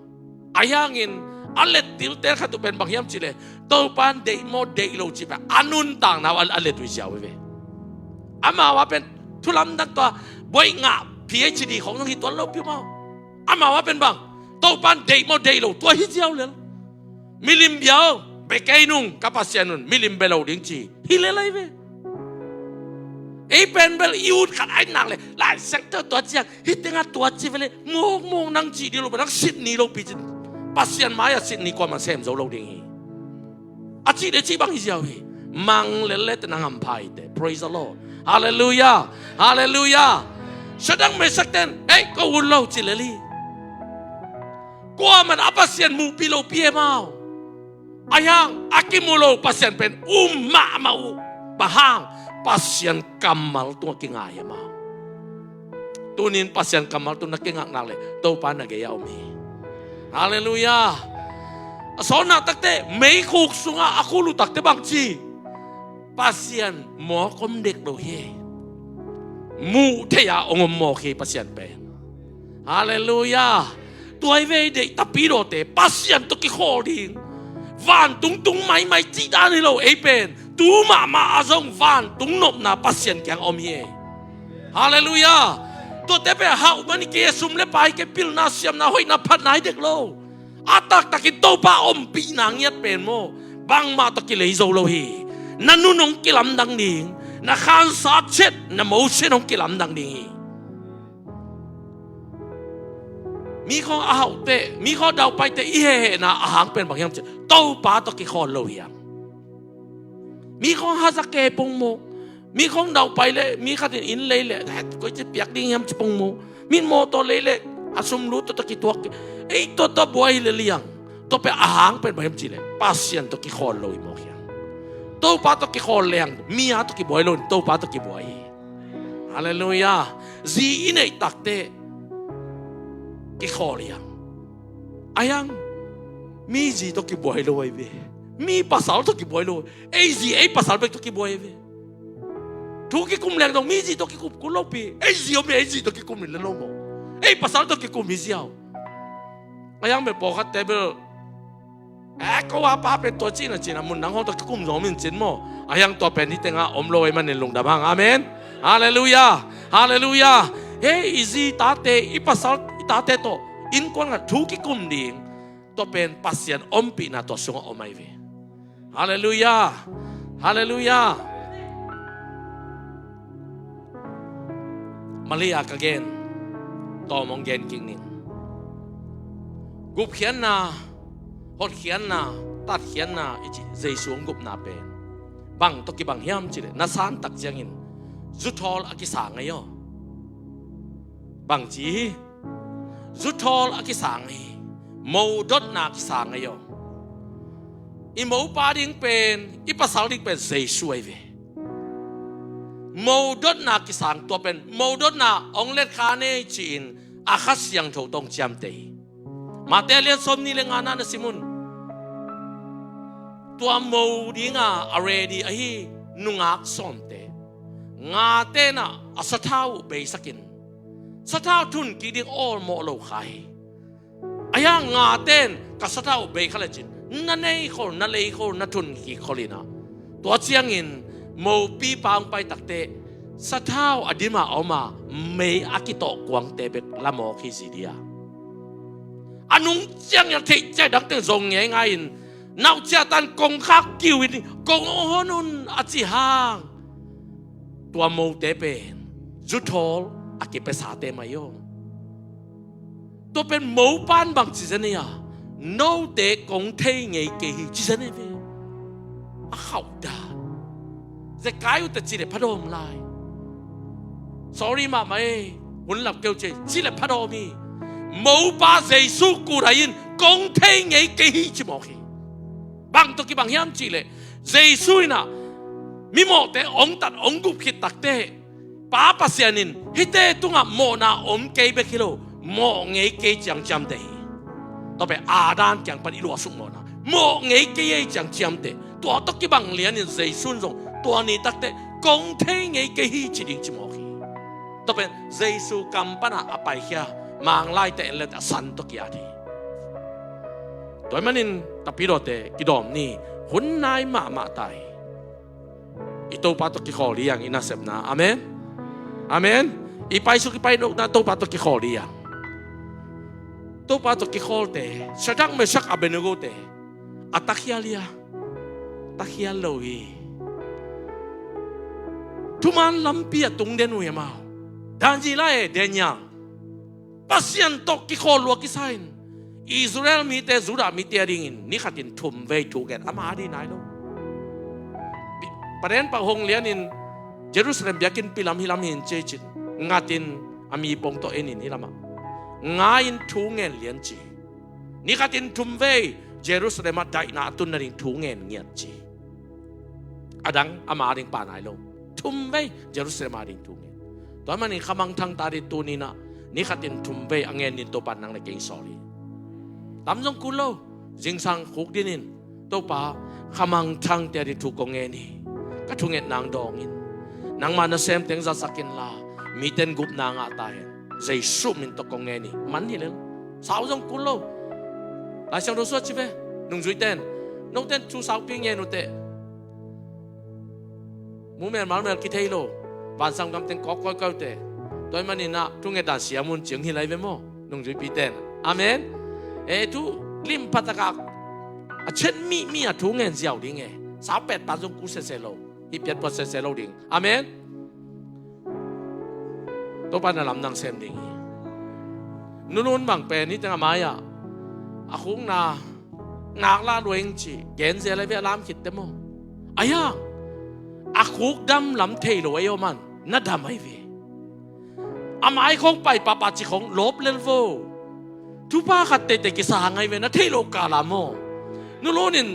Ahi hangin a let tiltel khat uh pen bang hiam cih leh, Topa in deih maw deih lo cih pen a nuntakna uh a let uh hi ziau hi ve. Amau a pen thu lamdang tua, buai ngah, P H D khawng zong hi tuan lo pi maw. Amau a pen bang, Topa in deih maw deih lo, tua hi ziau lel. Milim bia aw, bia kei nung, ka Pasian un milim bia lo ding ci hi lel ahi ve. Ei pen bel i ut khat a hi nak leh, Lai Siangtho tua ci hang, hih tengah tua ci ve leh, mawkmawk nang cih ding lo pen nang sit ni lo pi cin, Pasian mai-ah sit ni kuamah sem zo lo ding hi. A cih leh cih bang hi ziau hi. Mang lel leh teh nang hampha hi teh. Praise the Lord. Hallelujah. Hallelujah. Shadrach, Meshach ten, ei, ko ut lo ci lel hi. Kuamah in a Pasian muhpih lo pi e maw. Ahi hang a kimu lo Pasian pen um mahmah uh. Bang hang? Pasian kammal tungah kinga hi a, amau. Tunin Pasian kammal tungah na kingak nak leh Topa na gei-ah om hi. Halleluiah. A sawtna takte, meikhuk sungah a khul uh takte bangci, Pasian mawk om dek lo hi. Muh theih a hong om mawk hi Pasian pen. Halleluiah. Tua hi ve, deih, tapidawte, Pasian tawh kikhawl ding, vantung tung maimai cih dan hi lo. Ei pen tu mahmah a zong vantung nopna Pasian kiang om hi. Halleluiah. Tuate pen hauh mah ni, kei sum le pai, kei pilna, siamna, hoihna, phatna hi dek lo. A taktakin Topa ompihna ngiat pen maw, bangmah tawh kilei zo lo hi. Na nun hong kilamdang ding, na khansa chet, na mosen hong kilamdang ding hi. Mi khawng a hauhteh, mi khawng dauhpaiteh i hehhehna a hang pen bang hiam cih leh Topa tawh kikhawl lo hi hang. Mi khawng haza ke pongmawk, mi khawng dauhpai leh mi khat in inn lei leh, eh, koici piak ding hiam ci pongmawk, mi in mawtaw lei leh a sum lut tawh tawh kituak. Ei, tua tawh buai hi leh liang. Tua pen a hang pen bang hiam cih leh Pasian tawh kikhawl lo hi mawk hi hang. Topa tawh kikhawl leng mi a tawh kibuai lo in Topa tawh kibuai hi. Halleluiah. Zi i neih takteh kikhawl hi hang. Ahi hang mi zi tawh kibuai lo ahi ve. Mi pasal tawh kibuai lo. Ei zi ei pasal bek tawh kibuai ahi ve. Thu kikum leng dong mi zi tawh kikum kul lopi. Ei zi om hi, ei zi tawh kikum hi lel lo maw. Ei pasal tawh kikum hi ziau. Ahi hang bel pawlkhat table, eh, ko a pa pen tua cihna cihna mun dang hong tawh kikum zong om in cin maw. Ahi hang tua pen hih tengah om lo ahih manin lungdam hang. Amen. Halleluiah. Halleluiah. Hei, i zi tate, i pasal i tate tawh innkuan khat thu kikum ding, tua pen Pasian ompihna tua sungah om ahi ve. Halleluiah. Halleluiah. Mali-a ka gen, tawm hong gen kik ning. Gupkhiatna, hotkhiatna, tatkhiatna i cih Jesu hong gupna pen bang tawh kibang hiam cih leh, na san tak ciangin zuthawl a kisang ahi aw. Bangci hi? Zuthawl a kisang hi. Modotna a kisang ahi aw. I mopa ding pen, i pasal ding pen Jesu ahi ve. Modotna a kisang, tua pen modotna hong let kha nei ci-in a Kha Siangtho tawh hong ciamteh hi. Mate a lian sawmnih le ngana na sim un. Tua mo dinga a ready ahi nungak sawmte, ngate in a sathau uh beisakin, sathau thun kik ding awlmawh lo kha hi. Ahi hang ngate in ka sathau uh bei kha lecin, na nei khol, na lei khol, na thun kik khol in a. Tua ciangin mopipa hong pai takteh sathau a dim a om a, mei a kitawh kuangte bek la mawk hi zi dia. A nung ciangin a theih ciang dang teng zong ngeingai in, nauh ciah tan kongkhak kiu in, kong hong hon un a cih hang, tua mote pen zuthawl a kipiasate mah hi aw. Tua pen mopa'n bang ci zen hi a, note kong thei ngei kei hi ci zen hi ve. A khauh dan. Zekai uh teh ci leh phadawm lai. Sorry mahmah ei, hun lap keu ci, ci leh phadawm hi. Mopa Jesu kudai in kong thei ngei kei hi ci mawk hi. Bang tawh kibang hiam cih leh, Jesu in a mimawhte hong tat hong gup khit takteh, Pa Pasian in hihte tungah mawhna om kei bek hi lo, mawh ngei kei ciang ciamteh hi. Tua pen Adam kiang pan i luahsuk mawhna, mawh ngei kei ei ciang ciamteh. Tua tawh kibang lianin Jesu in zong tua ni takteh kong thei ngei kei hi ci ding ci mawk hi. Tua pen Jesu kam pana a paikhia Manglaite en leh a san tawh ki-at hi. Tua ahih manin tapidawte, kidawm ni, hun nai mahmah ta hi. I Topa tawh kikhawl hi hang i nasepna. Amen. Amen. I paisuk i painopna Topa tawh kikhawl hi hang. Topa tawh kikhawlte, Shadrach, Meshach, Abednego te, a takhial hi a, takhial lo hi. Thuman lampi a tung den uh hi amau. Daniel e, Daniel. Pasian tawh kikhawl lua kisa in, Israel mite, Judah mite a dingin ni khatin thum vei thu ngen, ama a ding nai lo. Pi-, Paden pau hong lianin Jerusalem biakinnpi lam hih lam hi in ci cin, ngatin a mi pong tawh en in hih lamah, nga-in thu ngen lian ci. Ni khatin thum vei, Jerusalem ah daihna a tun nading thu ngen ngiat ci. A dang ama ding pa nai lo. Thum vei Jerusalem a ding thu ngen. Tua manin khamangthang ta dih tuni-in ah ni khatin thum vei a ngen ding Topa in nang le kei sawl hi. Tam zong kul lo. Zingsang khuk dinin Topa, khamangthang te a ding thu kong ngen hi. Ka thungetna hong dawng in. Nangma nasem teng zasak inla mite in gupna ngah ta hen. Jesu min tawh kong ngen hi. Man hi lel. Sau zong kul lo. Lai Siangtho sua ci ve. Nungzuite in, note in thu saupi ngen uh teh, mu melmal mel kithei lo. Vansang gam teng kawk kawikawi uh teh. Tua ahih manin ah thungetdan siam un ci-in hi lai ve maw, nungzuipite in. Amen. Eh, thu limpha takin a chet mihmi a thu ngen ziau ding e. Sau pet pan zong kul sese lo. Hih piat puat sese lo ding. Amen. Topa in na lamdang sem ding hi. Nulun bang pen hih teng a mai-ah a khukna ngaklah lua ing ci gen zel ahi ve, a lam khit teh maw. Ahi hang a khuk dam lam thei lo ahi om an, na dam ahi ve. A mai khong pai pahpah ci khong lawp lel vo. Thupha khat teitei kisa hang ahi ve, na theih loh kal ah maw. Nulun in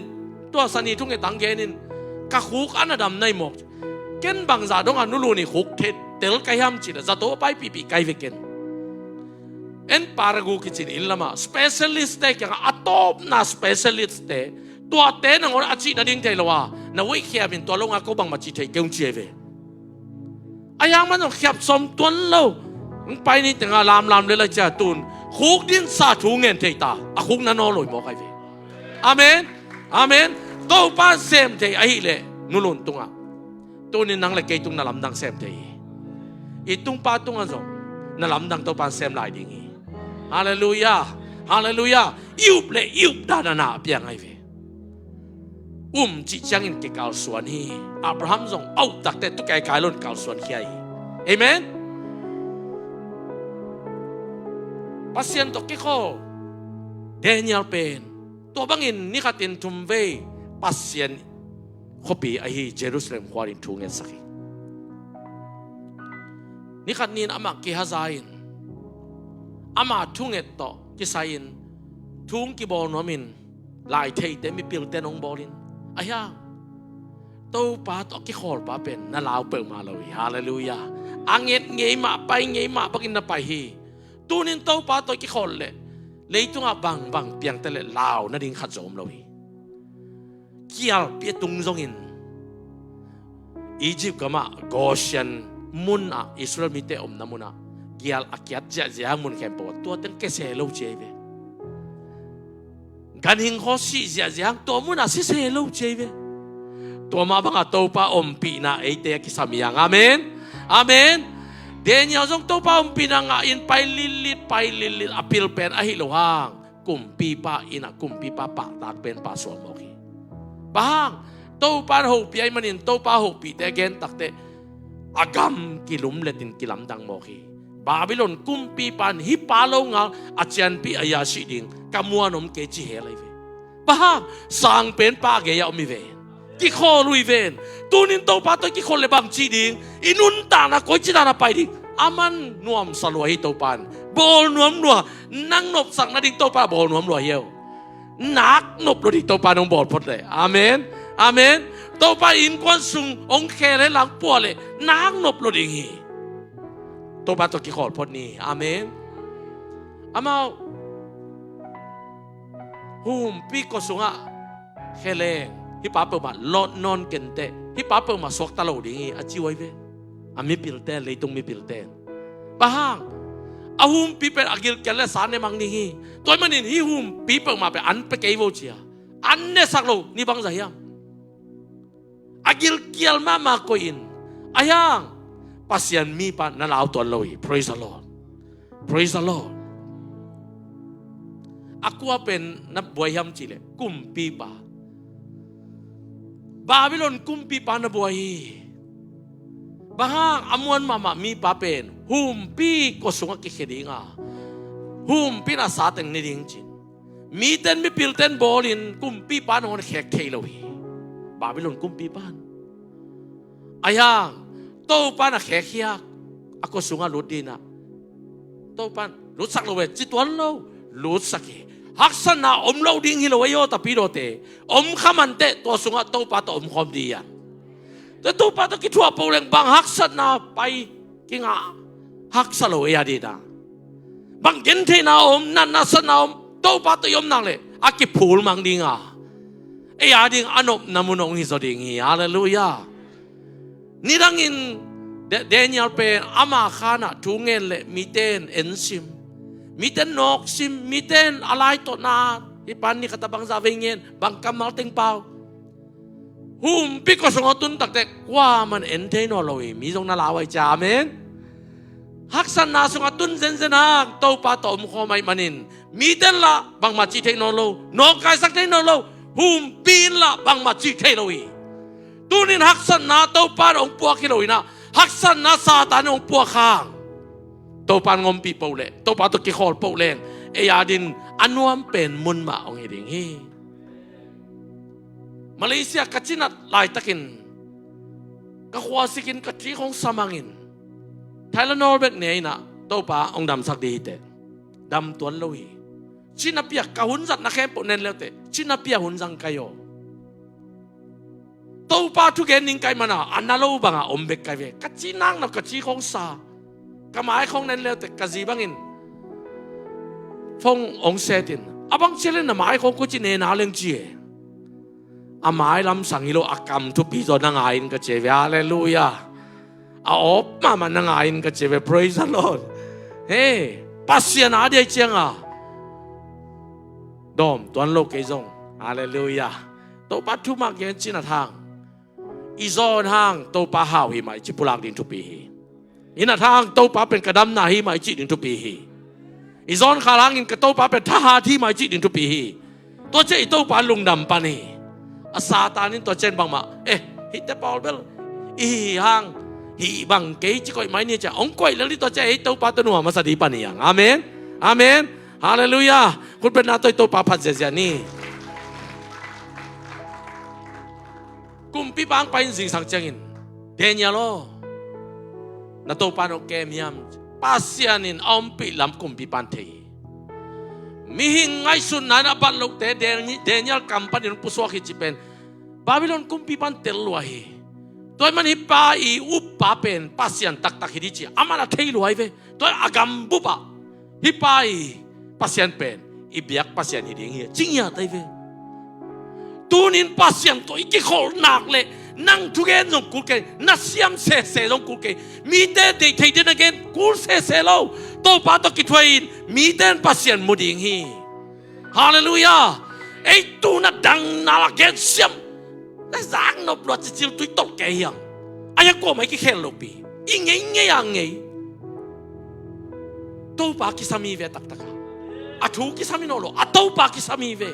tua sani thungetna hong gen in, ka khuk a na dam na hi mawk. Ken bangzah dongah nulun i khuk tel ka hiam cih leh zato a paipihpih ka hi ve ken. En Paragu kici-in inn lamah specialist te kiangah a tawpna specialist te, tuate nangawn a cih nading thei lo a, na weih khiam in, tua lo-in ko bangmah cih thei kei ung ci ahi ve. Ahi hang man zong khiap sawm tuan lo. Hong pai ni tengah lamlam lel a, cia tun khuk dinsa thu ngen thei ta, a khuk na nawl lo hi mawk ahi ve. Amen. Amen. Topa sem thei ahih leh nulun tungah, tunin nang le kei tung na lamdang sem thei hi. I tungpa tungah zong na lamdang Topa in sem lai ding hi. Halleluiah. Halleluiah. I up le i up dan a na a piang ahi ve. Um cih ciangin kikalsuan hi. Abraham zong a up takteh tu kaikai lo-in kalsuan khia hi. Amen. Pasian tawh kikhawl Daniel pen tua bangin ni khatin thum vei Pasian khuapi ahi Jerusalem khua ding thu ngetsak hi. Ni khat ni-in amah kihaza-in, ama thunget tawh kisai-in thu hong kibawl nuamin, lai theite mipilte in hong bawlin, ahi hang Topa tawh a kikhawlpa pen na lau peuhmah lo hi. Halleluiah. A nget ngei mah, pai ngei mah bangin na pai hi. Tunin Topa tawh a kikhawl leh leitungah bangbang piangte leh lau nading khat zong om lo hi. Gialpi a tung zongin Egypt gamah Goshen munah, Israel mite omna munah gial a kiat ziahziah hang mun khempeuh ah, tua teng kese lo ci ahi ve. Ganhing khaw sih ziahziah hang tua munah sise lo ci ahi ve. Tua mah bangah Topa ompihna eite a kisam hi hang. Amen. Amen. Daniel zong Topa ompihna ngah in pai litlit, pai litlit, a pil pen ahi lo hang kumpipa innah kumpipa pahtak penpa suak mawk hi. Bang hang? Topa in hopih ahih manin Topa hopihte a gen takteh a gam kilumletin kilamdang mawk hi. Babylon kumpipa in hih pa longal a cianpi a yasi ding ka muan om kei ci hel ahi ve. Bang hang? Sangpenpa a gei-ah om hi ve. Kikhawl uh hi ven. Tunin Topa tawh kikhawl le bang ci ding? I nuntakna koici dan a pai ding? A man nuamsa lua hi Topa in. Bawl nuam lua. Nang nopsak nading Topa bawl nuam lua hi eo. Nak nop lo ding Topa in hong bawl phot le. Amen. Amen. Topa innkuan sung hong khel hen lang pua le nak nop lo ding hi. Topa tawh kikhawl phot ni. Amen. Amau humpi kua sungah kheleng, hih pa peuhmah lawt nawn kenteh, hih pa peuhmah suakta lo ding hi a ci uh ahi ve. A mipilte, leitung mipilte. Bang hang? A humpi pen a gilkial le sa ne mang ding hi. Tua ahih manin hih humpi peuhmah pen an pia kei vo cia. An nesak lo ni bangzah hiam? A gilkial mahmah koih in. Ahi hang Pasian mipa na lau tuan lo hi. Praise the Lord. Praise the Lord. A kua pen na buai hiam cihleh kumpipa, Babylon kumpipa na buai hi. Bang hang? A muan mahmah mipa pen humpi kua sungah kikhia ding a, humpi in a sa teng ne ding cin. Mite in, mipilte in bawlin kumpipa nangawn khek thei lo hi. Babylon kumpipa in. Ahi hang Topa in a khek hiak a kua sungah lut ding a, Topa in lutsak lo ve ci tuan lo. Lutsak hi. Haksatna om lo ding hi lo ei aw, tapidawte. Om kha manteh tua sungah Topa tawh omkhawm dih hi hang. Tua Topa tawh kithuah poh leng bang haksatna pai kingah haksa lo ei a dih dah. Bang gentheihna om, natna satna om, Topa tawh i om nak leh a kiphul mang ding a, ei a ding a nopna mun hong hi zaw ding hi. Halleluiah. Nidangin Da-, Daniel pen ama khanah thu ngen leh mite in ensim, mite in nawksim, mite in a lai tawh na, hih pan ni khat a bangzah vei ngen, bang kammal teng pau. Humpih kua sungah tun takteh kuaman en thei nawn lo hi, mi zong na lau ai cia. Amen. Haksatna sungah tun zenzen hang Topa tawh omkhawm ahih manin mite in lah bangmah cih theih nawn lo, nawngkaisak thei nawn lo, humpih in lah bangmah cih thei lo hi. Tunin haksatna Topa in hong puak hi lo in ah, haksatna Satan in hong puak hang. Topa in ngompih poh leh, Topa tawh kikhawl poh leng, ei a din a nuam pen mun mah hong hi ding hi. Malaysia ka cinat laitakin ka khua sikin ka cik hong sa mangin Tylenol bek ne in ah Topa hong damsak dih hi teh. Dam tuan lo hi. Cinapi ah ka hun zatna khempeuh nen leuteh, cinapi ah hun zang kai aw. Topa thugen ning kai mana a na lo banga om bek kai ve. Ka cinakna ka cik hong sa, ka mai khong nen leuteh ka zi bangin phone hong setin, a bang cialin na mai khong kuci ne na leng ci e. A mai lamsang hi lo, a kam thupi zaw na ngai in ka ci e ve. Halleluiah. A awp mahmah na ngai in ka ci e ve. Praise the Lord. Hei, Pasian a diai cianga dawm tuan lo kei zong. Halleluiah. Topa thu mah gen, cinat hang i zawn hang Topa hau hi mah i ci pulak ding thupi hi. I nat hang Topa pen ka damna hi mah i cih ding thupi hi. I zawn khal hangin ka Topa pen thahat hi mah i cih ding thupi hi. Tua ciah i Topa lungdam pan hi. A Satan in tua ciah in bangmah, eh, hihte pawl bel i hih hang hih bang kei ci koih mai ni ciah hong koih lel dih, tua ciah i Topa tawh nuam a sa dih pan hi hang. Amen. Amen. Halleluiah. Khutbetna tawh i Topa phat ziahziah ni. Kumpipa hong pai in zingsang ciangin, Daniel aw, na Topa in hong kem hiam? Pasian in a ompih lam kumpipa in thei hi. Mihing ngaihsutna in a bat lohte Dani-, Daniel kam panin hong pusuak hi cih pen Babylon kumpipa in tel lua hi. Tua ahih man hih pa i uppa pen Pasian taktak hi dih ci amah in a thei lua hi ve. Tua a gambup ah hih pa i Pasian pen i biak Pasian hi ding hi a ci ngiat ahi ve. Tunin Pasian tawh i kikholh nak leh nang thugen zong kul kei, na siam sese zong kul kei, mite deih theih ding na gen kul sese lo. Topa tawh kithuah in mite in Pasian mu ding hi. Halleluiah. Ei tu na dang na la gen siam, na zak nop lua cicil tui tolh kei hiam? Ai a kuamah i kikhel lopi, i ngei ngei a ngei. Topa kisam hi ve a taktak a. A thu kisam hi nawn lo, a Topa kisam hi ve.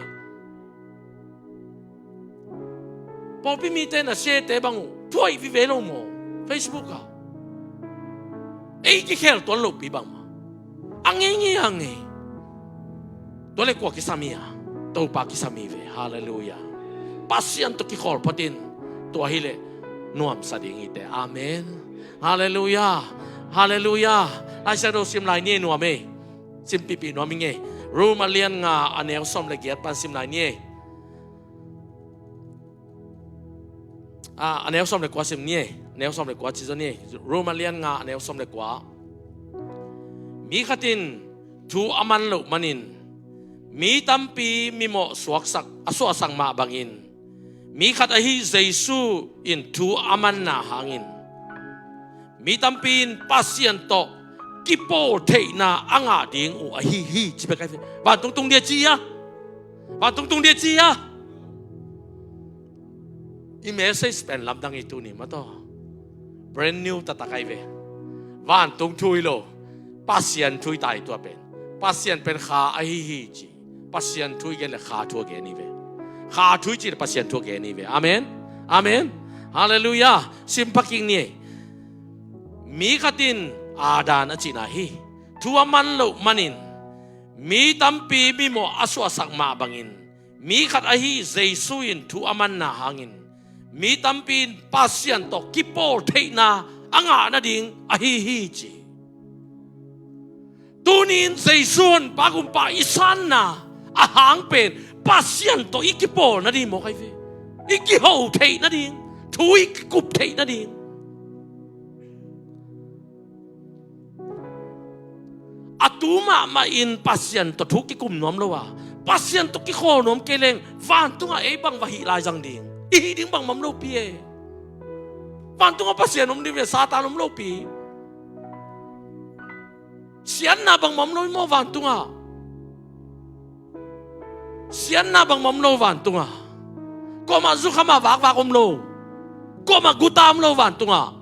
Pawlpi mite na siate bang uh thuaih vive lo maw? Facebook ah ei kikhel tuan lopi bangmah a ngei ngei a ngei. Tua le kua kisam hi a? Topa kisam hi ve. Halleluiah. Pasian tawh kikhawl phatin tua hileh nuamsa ding hi teh. Amen. Halleluiah. Halleluiah. Laisiangtho sim lai ni ei, nuam ei. Sim pihpih nuam ing ei. Rom a lian nga a neu sawm le giat pan sim lai ni ei. A, a neu sawm le kua sim ni ei. A neu sawm le kua ci zaw ni ei. Rom a lian nga a neu sawm le kua. Mi khat in thu a man loh manin mi tampi mimawh suaksak, a suahsak mah bangin mi khat ahi Jesu in thu a manna hangin mi tampi in Pasian tawh kipawl theihna a ngah ding uh ahi hi, ci bek ahi ve. Vantung tung dia ci a, vantung tung dia ci a. I message pen lamdang hi tuni mah tawh. Brand new taktak ahi ve. Vantung thu hi lo, Pasian thu hi ta hi tua pen. Pasian pen kha ahi hi ci. Pasian thu i gen le kha thu a gen hi ve. Kha thu i cih le Pasian thu a gen hi ve. Amen. Amen. Halleluiah. Sim pha kik ni ei. Mi khat in, Adam a cihna hi, thu a man loh manin mi tampi mimawh a suahsak mah bangin mi khat ahi Jesu in thu a manna hangin mi tampi in Pasian tawh kipawl theihna a ngah nading ahi hi ci. Tunin Jesu Honpa Gumpa i sanna A hang pen Pasian tawh i kipawl nading mawk ahi ve. I kiho theih nading, thu i kikup theih nading. A tu mahmah in Pasian tawh thu kikum nuam lo a, Pasian tawh kikhawl nuam kei leng vantungah ei bang va hih lai zang ding? I hih ding bangmah om lopi e. Vantungah Pasian om ding ve, Satan om lopi. Siatna bangmah om lo hi maw vantungah? Siatna bangmah om lo vantungah. Kuamah zukham a vakvak om lo. Kuamah guta om lo vantungah.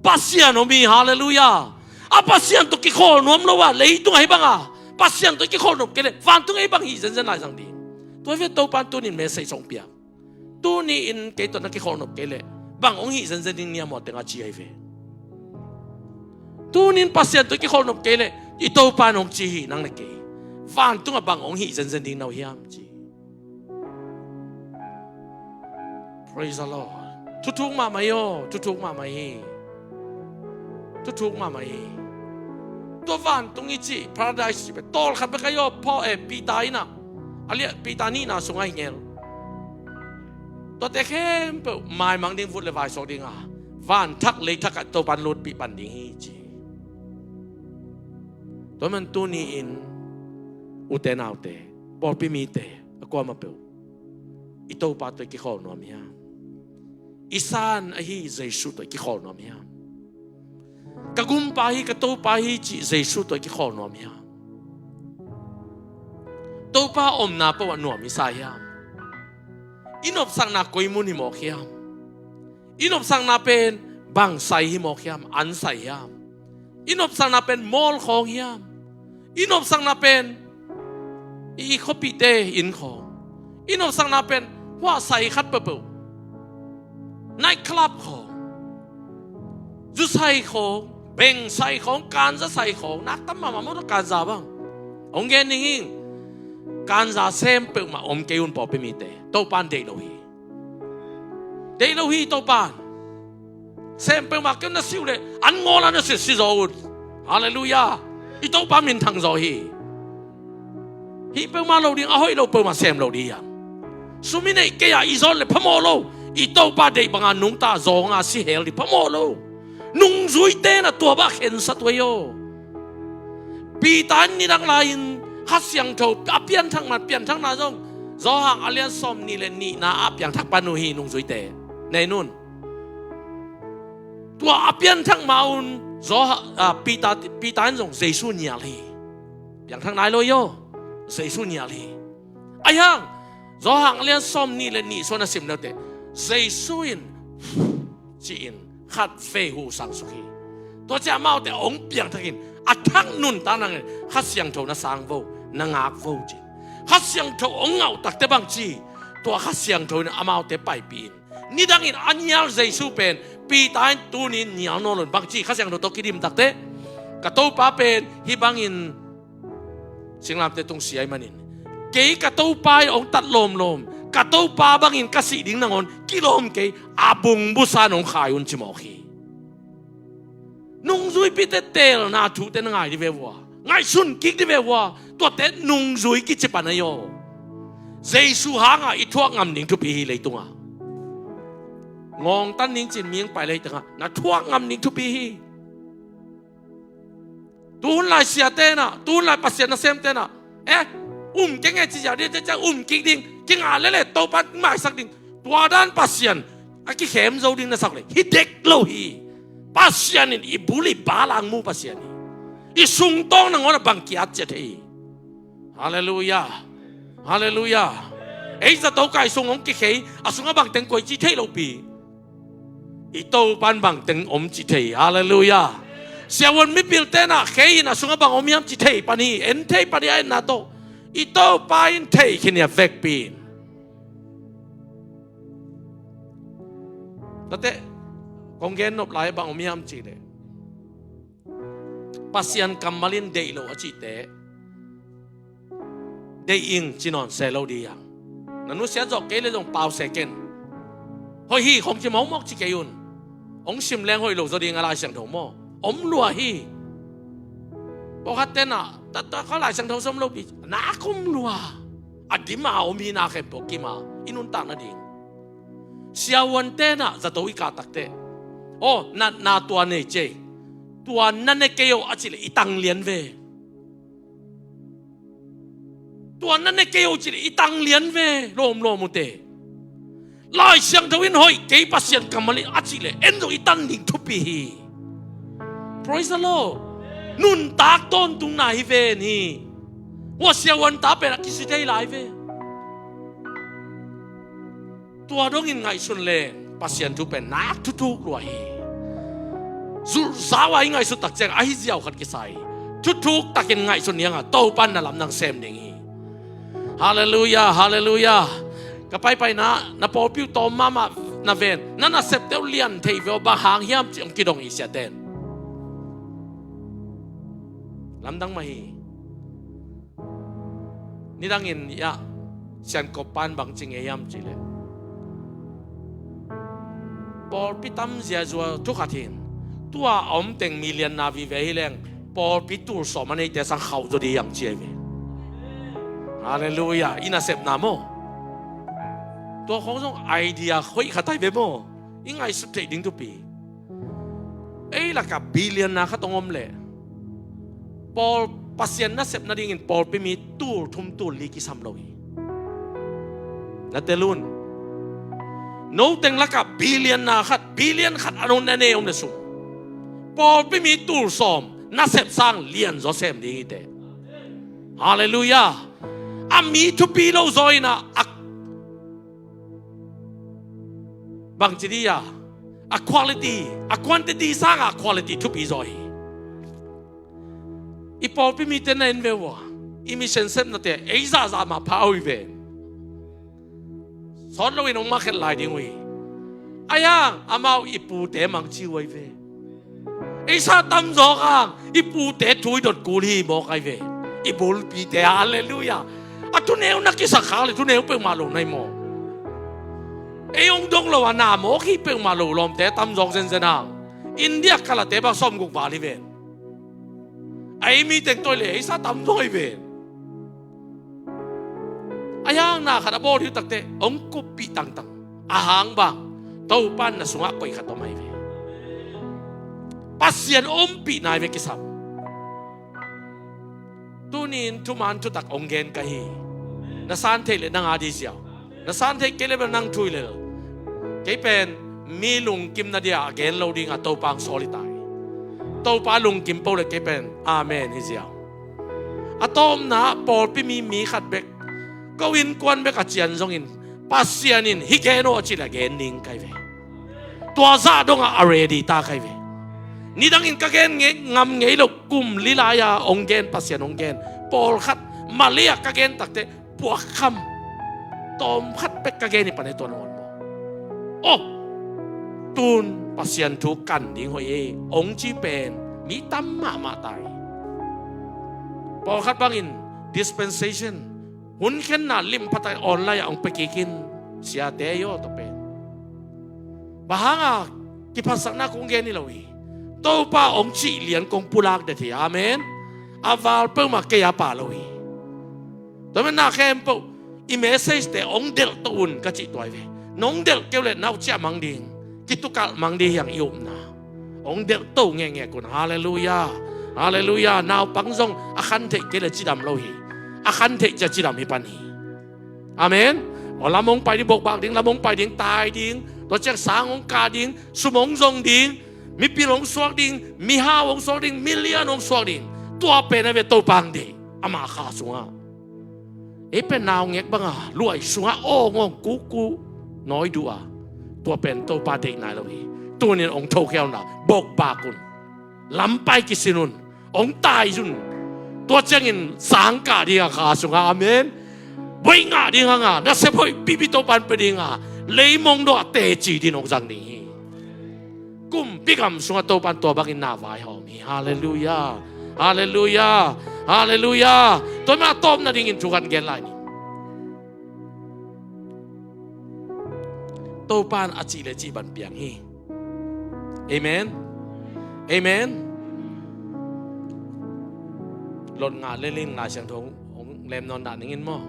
Pasian om hi, halleluiah. A Pasian tawh kikhawl nuam lo a, leitungah hi banga Pasian tawh kikhawl nuam kei leh vantungah ei bang hih zenzen lai zang ding? Tua hi ve, Topan tunin message hong piak. Tuni-in kei tawh na kikhawl nop kei leh bang hong hih zenzen ding, ni a mawh tengah ci ahi ve. Tuni-in Pasian tawh kikhawl nop kei leh i Topa in hong ci hi, nang le kei vantungah bang hong hih zenzen ding na uh hiam ci. Praise the Lord. Thuthuk mahmah hi aw, thuthuk mahmah hi. Thuthuk mahmah hi. Tua vantung i cih, paradise cih pen tawlkhat bek ahi aw, Paul, eh, Peter in ah, a liah, Peter nihna sungah i ngel. Tuate khempeuh maimang ding, vut le vai suak ding a, van thak lei thak ah Topan lutpih pan ding hi ci. Tua man tuni-in ute naute, pawlpi mite, a kuamah peuh, i Topa tawh i kikhawl nuam hiam? I san ahi Jesu tawh i kikhawl nuam hiam? Ka gumpa hi, ka Topa hi cih Jesu tawh i kikhawl nuam hiam? Topa omna peuh ah nuam i sa hiam? I nopsakna koi mun hi mawk hiam? I nopsakna pen bang sai hi mawk hiam? An sai hiam? I nopsakna pen mall khawng hiam? I nopsakna pen i khuapihte inn khawng? I nopsakna pen huah sai khat peuhpeuh, night club khawng, zu sai khawng, beng sai khawng, kanza sai khawng? Nak tam mahmah maw, tua kanza bang? Hong gen ning ing. Kanza sem peuhmah om kei un, pawlpi mite. Topan deih lo hi. Deih lo hi Topan. Sem peuhmah kei un, na si uh leh an ngawl a na si, si zaw un. Halleluiah. I Topa minthang zaw hi. Hih peuhmah lo ding, a hoih lo peuhmah sem lo ding hiam? Sum i neih kei a i zawn leh phamawh lo. I Topa deih banga nungta zawnga si hel ding phamawh lo. Nungzuite na tua bang khensat uh ei aw. Peter in nidang lai-in Kha Siangtho a pianthak man, pianthakna zong Johan a lian sawm nih le nihna ah piangthak pan uh hi, nungzuite. Nei un. Tua a pianthak ma un Johan, ah, Peter, Peter in zong Jesu nial hi. Piangthak nai lo ei aw. Jesu nial hi. Ahi hang Johan a lian sawm nih le nih sung na sim le uh teh, Jesu in ci-in khatvei huh sang suk hi. Tua ciang amaute hong piangthakin a thak nuntak nangin Kha Siangtho na sang vo, na ngak vo ci. Kha Siangtho hong ngah uh takteh bang ci? Tua Kha Siangtho in amaute paipih in, nidangin a nial Jesu pen Peter in tuni-in nial nawn lo in bang ci? Kha Siangtho tawh kidim takteh, ka Topa pen hih bangin singlamteh tung sia ahih manin, kei ka Topa in hong tat lawmlawm, ka Topa bangin ka sih ding nangawn kilawm kei, a bungbusan hong khai un ci mawk hi. Nungzuipite teelna thute na ngai dih ve uh a, ngaihsun kik dih ve uh a, tuate nungzui kici pan ei aw. Jesu hanga i thuak ngam ding thupi hi leitungah. Ngawngtan ding cin mihing pai leitungah na thuak ngam ding thupi hi. Tuhun lai siate na, tuhun lai Pasian nasemte na, eh, um keng e ci ziau ding, ciang um kik ding, kingah lele Topa maisak ding. Tua dan Pasian a kikhem zo ding na sak leh hi dek lo hi. Pasian in i bul i balang mu Pasian hi. I sungtawng nangawn a bang ki-at ciat hi. Halleluiah. Halleluiah. Ei zato kai sung hong kikhei, a sungah bangteng koici thei lopi. I Topan bangteng om ci thei. Halleluiah. Siavuan mipilte na khei in a sungah bang om hiam ci thei pan hi, en thei pan hi a enna tawh. I Topa in thei khin hi a vekpi in. Tate, kong gen nop lai bang om hiam ci leh, Pasian kammal in deih lo a cihte deih ing ci nawn se lo dih hiam? Na nusiat zawh kei leh zong pau se ken. Hoih hi khong ci mawkmawk ci kei un. Hong sim leng hoih lo zaw ding a Lai Siangtho maw? Om lua hi. Pawlkhatte na, tat, tat, kha Lai Siangtho sawm lopi, nak om lua. A dim a om hi na khempeuh kim a i nuntak nading. Siavuante na zato i kah takteh, aw, natna tua nei ciai, tua na ne kei uh a cih leh i tang lian ve. Tua na ne kei uh cih leh i tang lian ve, lawmlawm ute. Lai Siangtho in hoih kei, Pasian kammal in a cih leh en zong i tan ding thupi hi. Praise the Lord. Nuntak tawntungna hi ven hi. Hua siavuan ta pen a kisi thei lai ve. Tua dongin ngaihsun leng Pasian thu pen nak thuthuk lua hi. Zulhzau a i ngaihsut tak ciang ahi ziau khat kisa hi. Thuthuk takin ngaihsun ni hang a, Topa in na lamdang sem ding hi. Halleluiah, halleluiah. Ka paipaina, na pawlpi uh tawm mahmah na ven, na nasepte uh lian thei ve aw, bang hang hiam cih hong kidong hi siate in. Lamdang mah hi. Nidangin, ya, Siankop pan bang ci ngei hiam cih leh, pawlpi tam ziazua thu khat hi in, tua a om teng mi lianna vive hi leng, pawlpi tul sawm a neite sang khauh zaw ding hi hang ci ahi ve. Halleluiah. I nasepna maw? Tua khawng zong idea hoih khat ahi ve maw? I ngaihsut theih ding thupi. Ei lakah billion-na khat hong om leh, pawl, Pasian nasep nadingin pawlpi mi tul thum tul li kisam lo hi. Na tel un. No teng lakah billion-na khat, billion khat a nong na ne om le sung, pawlpi mi tul sawm nasep sang lianzaw sem ding hi teh. Halleluiah. A mi thupi lo zaw in a, a bangci dih a, a quality, a quantity sangah a quality thupi zaw hi. I pawlpi mite na en ve uh a, i mission sepnate ei zahzah mah pha uh hi ve. Sawt loin hong makhet lai ding uh hi. Ahi hang amau i pute mangci uh ahi ve. Ei sa tamzaw hang i pute thu i dot kul hi mawk ahi ve. I bulpite, halleluiah. A thuneu na kisak khak le thuneu peuhmah lo na hi maw? Ei hong dong lo a na mawk hi peuhmah lo lawmte tamzawk zenzen hang. India kalate bang sawmguk val hi ve. A ei mi teng tawi le ei sa tamzaw hi ve. Ahi hang na khat a bawl hi uh takteh hong kuppih tangtang. A hang bang, Topa in na sungah koih khat om ahi ve. Pasian ompihna hi ve kisam. Tuni-in thuman thutak hong gen ka hi. Na san theih leh nang a dih ziau. Na san theih kei leh bel nang thu hi lel. Kei pen mi lungkimna dia a gen lo dinga Topa hong sawl hi ta hi. Topa lungkim peuh leh kei pen amen hi ziau. A tawpna ah pawlpi mi, mi khat bek, ko innkuan bek a cian zongin, Pasian in hih gen aw a cih leh a gen ding ka hi ve. Tua zah dongah a ready ta ka hi ve. Nidangin ka gen ngei, ngam ngei lo, kum li lai-a hong gen, Pasian hong gen. Pawlkhat Malay-ah ka gen takteh puakkham, tawmkhat bek ka gen hi pan hi tua nangawn maw. Aw, tun Pasian thu kan ding hoih ei hong ci pen mi tam mahmah ta hi. Pawlkhat bangin dispensation, hun khenna lim phatai online ah hong pia kik in, siate aw, tua pen bang hanga kiphatsakna kong gen hi lo hi. Topa hong cih lian kong pulak det hi. Amen. A val peuhmah kei a pha lo hi. Tua manin na khempeuh i message-te hong delh to un ka cih tuai ve. Nong delh kei uh leh na uh ciah mang ding, kitukalh mang ding hi hang i upna. Hong delh to ngekngek un. Halleluiah. Halleluiah. Naupang zong a khan theih kei leh cidam lo hi. A khan theih ciang cidam hi pan hi. Amen. Aw, lam hong pai ding, bokbak ding, lam hong pai ding, tai ding, tua ciang sang hong kah ding, sum hong zong ding, mipil hong suak ding, mihau hong suak ding, milian hong suak ding. Tua pen a ve Topa hong deih, ama kha sungah. Ei pen naungek banga luai sungah awng awng kuku nawi duh a, tua pen Topa deih nai lo hi. Tunin hong thokhia un la, bokbak un, lampai kisin un, hong tai un. Tua ciangin sang kah ding a kha sungah, amen. Buai ngah ding hanga, nasep hoih pipi Topan pia dinga, leimong dawh a teci din hong zang ding hi. Kumpi gam sungah Topan tua bangin na vaihawm hi. Halleluiah. Halleluiah. Halleluiah. Tua mah tawpna dingin thu kan gen lai ni. Topan a cih le cih ban piang hi. Amen. Amen. Lot nga le lin nga siang thong hong lem nawn dah ningin maw.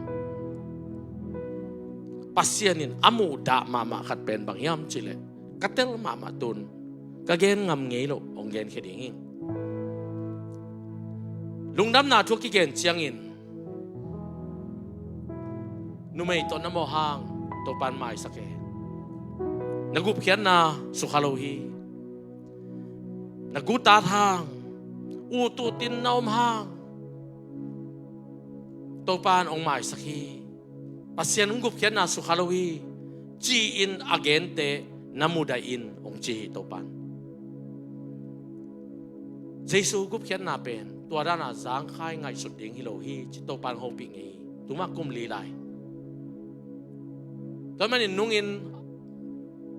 Pasian in a muhdah mahmah khat pen bang hiam cihleh, ka tel mahmah tun ka gen ngam ngei loh hong genkhia ding hi. Lungdamna thu a kigen ciangin, numei tawh na mawh hang Topan maisak e. Na gupkhiatna sukha lo hi. Na gutat hang, ututin na om hang, Topan hong maisak hi. Pasian hong gupkhiatna sukha lo hi, ci-in a gente na mudah in hong ci hi Topan. Jesu gupkhiatna pen tua dana zangkhai ngaihsut ding hi lo hi, ci Topan hopih ngei hi. Tuma kum li lai. Tua manin nungin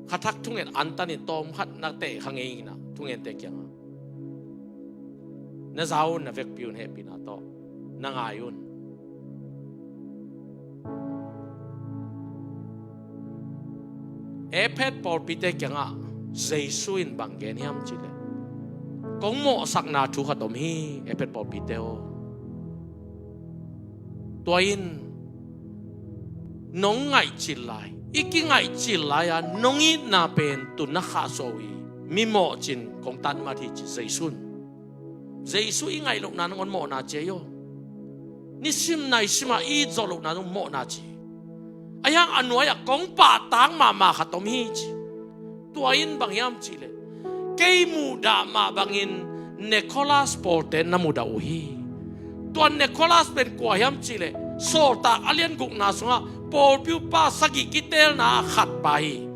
khathak thungen antanin tawmkhat na teh kha ngei hi na, thungente kiangah na za un, na vekpi un, hehpihna tawh na ngai un. Efet pawlpite kiangah Jesu in bang gen hiam cihleh, kong mawhsakna thu khat om hi, Efet pawlpite aw. Tua in nong ngaihcil lai, i kingaihcil lai-a nong itna pen tun na khahsuah uh hi. Mi mawhcin kong tatmat hi, ci Jesu in. Jesu i ngaih lohna nangawn mawhna ci ahi aw. Nisim naisimah i it zawh lohna zong mawhna ci. Ahi hang a nuai-ah kong pahtak mahmah khat om hi, ci. Tua in bang hiam cihleh, kei muhdah mah bangin Nicholas pawlte na mudah uh hi. Tua Nicholas pen kua hiam cihleh, Sawltak a lian gukna sungah pawlpi upa sagih kiteelna ah khat pa hi.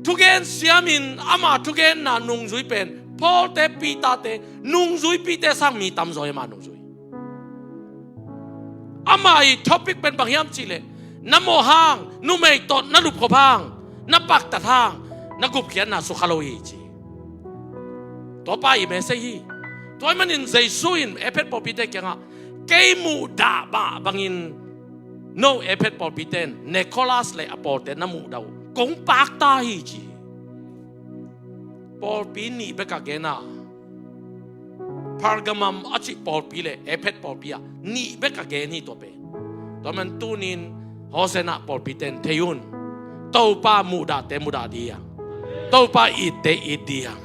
Thugen siamin ama thugenna nungzui pen Paulte, Peterte nungzuipihte sang mi tamzaw hi, ama nungzui. Ama ii topic pen bang hiam cihleh, na mawh hang, numei tawh na lupkhop hang, na paktat hang, na gupkhiatna sukha lo hi, ci. Tua pa ii message hi. Tua ahih manin Jesu in Efet pawlpite kiangah, kei muhdah mah bangin no Efet pawlpite in Nicholas le a pawlte na muhdah uh kong pakta hi, ci. Pawlpi nih bek a gen a, Pergamum a cih pawlpi le Efet pawlpi ah nih bek a gen hi, tua pen. Tua man tunin Hosanna pawlpite in thei un. Topa muhdahte mudah ding hi hang. Topa itte it ding hi hang.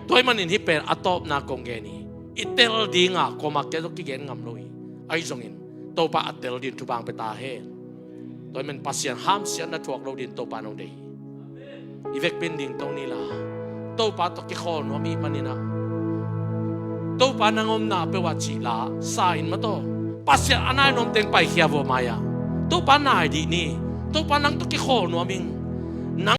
Tua ahih manin hih pen a tawpna kong gen hi. I tel ding a, kuamah kia zong kigen ngam lo hi. Ahi zongin Topa a tel ding thupha hong pia ta hen. Tua ahih manin Pasian hamsiatna thuak lo ding Topa in hong deih hi. I vekpi in dingto ni la, Topa tawh kikhawl nuam i hih manin ah, Topa nang omna peuh ah cih la sa in maw, tua Pasian a nai nuam teng paikhia vua mai-a, Topa nai dih ni. Topa nang tawh kikhawl nuam ing.